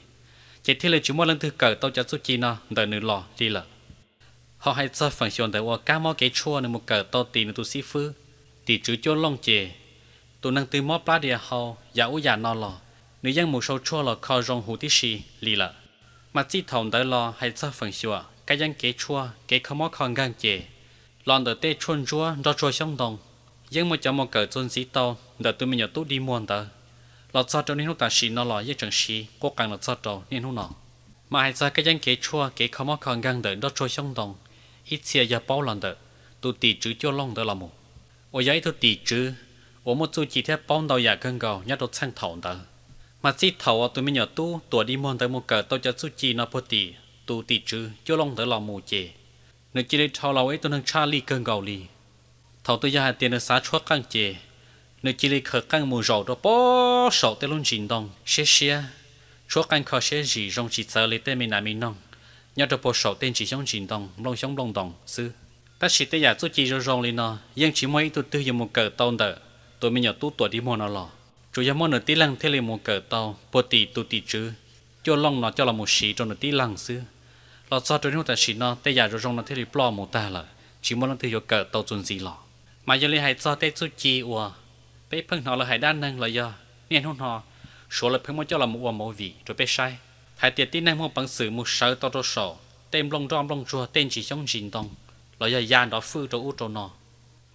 ces thiaj li tsis muaj leej twg kawm tau cov txuj ci no ntawm nws los li lawm. Ho hais txog feem xyuam ntawm uas kab mob kev tshuaj nws mus kawm tau tim nws tus xib fwb, tim tswv Cuaj Looj ces, tus neeg twg mob plab diav hau yam ub yam no los nws yeej mus sau tshuaj los kho zoo huv tib si li lawm. Mas txij thaum ntawd los hais txog feem xyuam kab yeeb kev tshuaj kev kho mob kho nkeeg ces, los ntawm tej tshuaj ntsuab nroj tsuag xyoob ntoo, yeej muaj cov mus kawm txuas ntxiv tau ntawm tus me nyuam tub dig muag ntawd, los txog rau niaj hnub tam sim no los yeej tseem siv qub qees los txog rau niaj hnub no. Mas hais txog kab yeeb kev tshuaj kev kho mob kho nkeeg ntawm nroj tsuag xyoob ntoo, ib txhia yog paub los ntawm tus tim tswv Cuaj Looj ntawd los mus, uas yog ib tug tim tswv uas muaj txuj ci thiab paub ntau yam kawg nkaus nyob rau txheej thaum ntawd. Mas txij thaum uas tus me nyuam tub tuam dig muag ntawd mus kawm tau cov txuj ci no puag tim tus tim tswv Cuaj Looj ntawd los mus ces, nws cia li dhau los ua ib tug neeg tshaj lij kawg nkaus li. Thaum twg yog hais tias nws xav tshuab qeej ces, nws cia li khaws qeej mus zaum rau puag saum tej lub ntsis ntoo siab siab, tshuab qeej kho siab zim zoo tsis txawv li tej me nas me noog nyob rau puag saum tej ntsis xyoob ntsis ntoo nplooj xyoob nplooj ntoos xwb. Tab sis tej yam txuj ci zoo zoo li no yeej tsis muaj ib tug twg yuav mus kawm tau ntawm tus me nyuam tub tuam dig muag no los, tsuas yog muaj nws tib leeg thiaj li mus kawm tau puag tim tus tim tswv Cuaj Looj no coj los mus siv rau nws tib leeg xwb. Los txog rau hnub tam sim no tej yam zoo zoo no thiaj li ploj mus tag lawm, tsis muaj leej twg yuav kawm tau txuas ntxiv los. Mas yog li hais txog tej txuj ci uas peb pheej hnov lawv hais dab neeg los yog niaj hnub no Suav lawv pheej muab coj los mus ua movie rau peb saib, hais tias tib neeg muaj peev xwm mus sawv tau rau saum tej nplooj nroj nplooj tsuag tej ntsis xyoob ntsis ntoo, los yog ya nrov fwj rau ub rau no.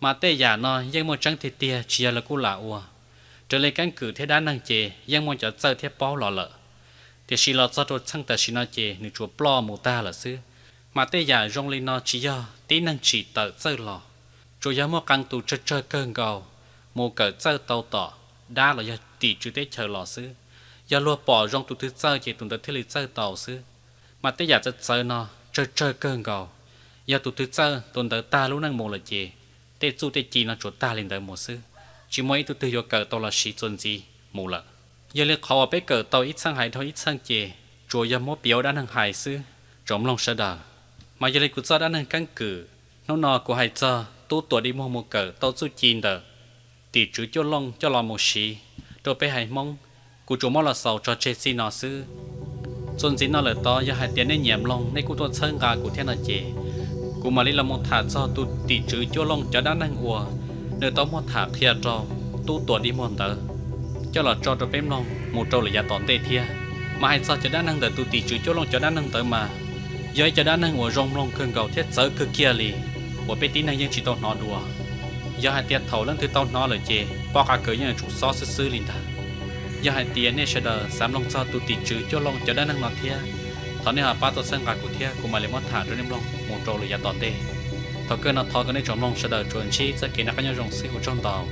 Mas tej yam no yeej muaj tseeb tiag tiag, tsis yog lawv kuj lam ua. Raws li keeb kwm thiab dab neeg ces yeej muaj cov txawj thiab paub los lawm, tiam sis los txog rau txheej tam sim no ces nws tsuas ploj mus tag lawm xwb. Mas tej yam zoo li no tsis yog tib neeg tsim tawm txawj los, tsuas yog muaj qee tus tsawg tsawg kawg nkaus mus kawm txawj tau tom dab los yog tim tswv teb chaws los xwb. Yog luag pom zoo tus twg txawj ces tus ntawd thiaj li txawj tau xwb. Mas tej yam txawv txawv no tsawg tsawg kawg nkaus, yog tus twg txawj tus ntawd tag lub neej mus lawm ces tej txuj tej ci no tsuas tag li ntawd mus xwb, tsis muaj ib tug twg yuav kawm tau los siv txuas ntxiv mus lawm. Yog li qhov uas peb kawm tau ib txheej hais dhau ib txheej ces tsuas yog muab piav ua dab neeg hais xwb, tsoom mloog sawv daws. Mas yog li kuv txoj dab neeg keeb kwm hnub no kuv hais txog tub tuam dig muag mus kawm tau txuj ci ntawm tim tswv Cuaj Looj coj los mus siv rau peb haiv Hmoob, kuv tsuas muab los xaus tso tseg txij no xwb. Txuas ntxiv no lawm tod yog hais tias nej nyiam mloog nej kuj tuaj txhawb nqa kuv thiab no ces, kuv mam li los mus tham txog tus tim tswv Cuaj Looj cov dab neeg uas nws tau muaj tham qhia rau tub tuam dig muag ntawd coj los tso rau peb mloog mus rau lawm yav tom ntej thiab. Mas hais txog cov dab neeg ntawm tus tim tswv Cuaj Looj cov dab neeg ntawd mas yog ib cov dab neeg uas zoo mloog kawg nkaus thiab txawv kawg kiag li, uas peb tib neeg yeej tsis tau hnov dua. Yog hais tias thaum leej twg tau hnov lawm ces poj qa kawg yeej yuav tsum xob xwb xwb li ntag. Yog hais tias nej sawv daws xav mloog txog tus tim tswv Cuaj Looj cov dab neeg no thiab, thov nej ho pab tuaj txhawb nqa kuv thiab kuv mam li muab tham rau nej mloog mus rau lawm yav tom ntej. Thaum kawg no thov kom nej tsoom mloog sawv daws tsuas ntsib txoj kev noj qab nyob zoo xwb, ua tsaug ntau.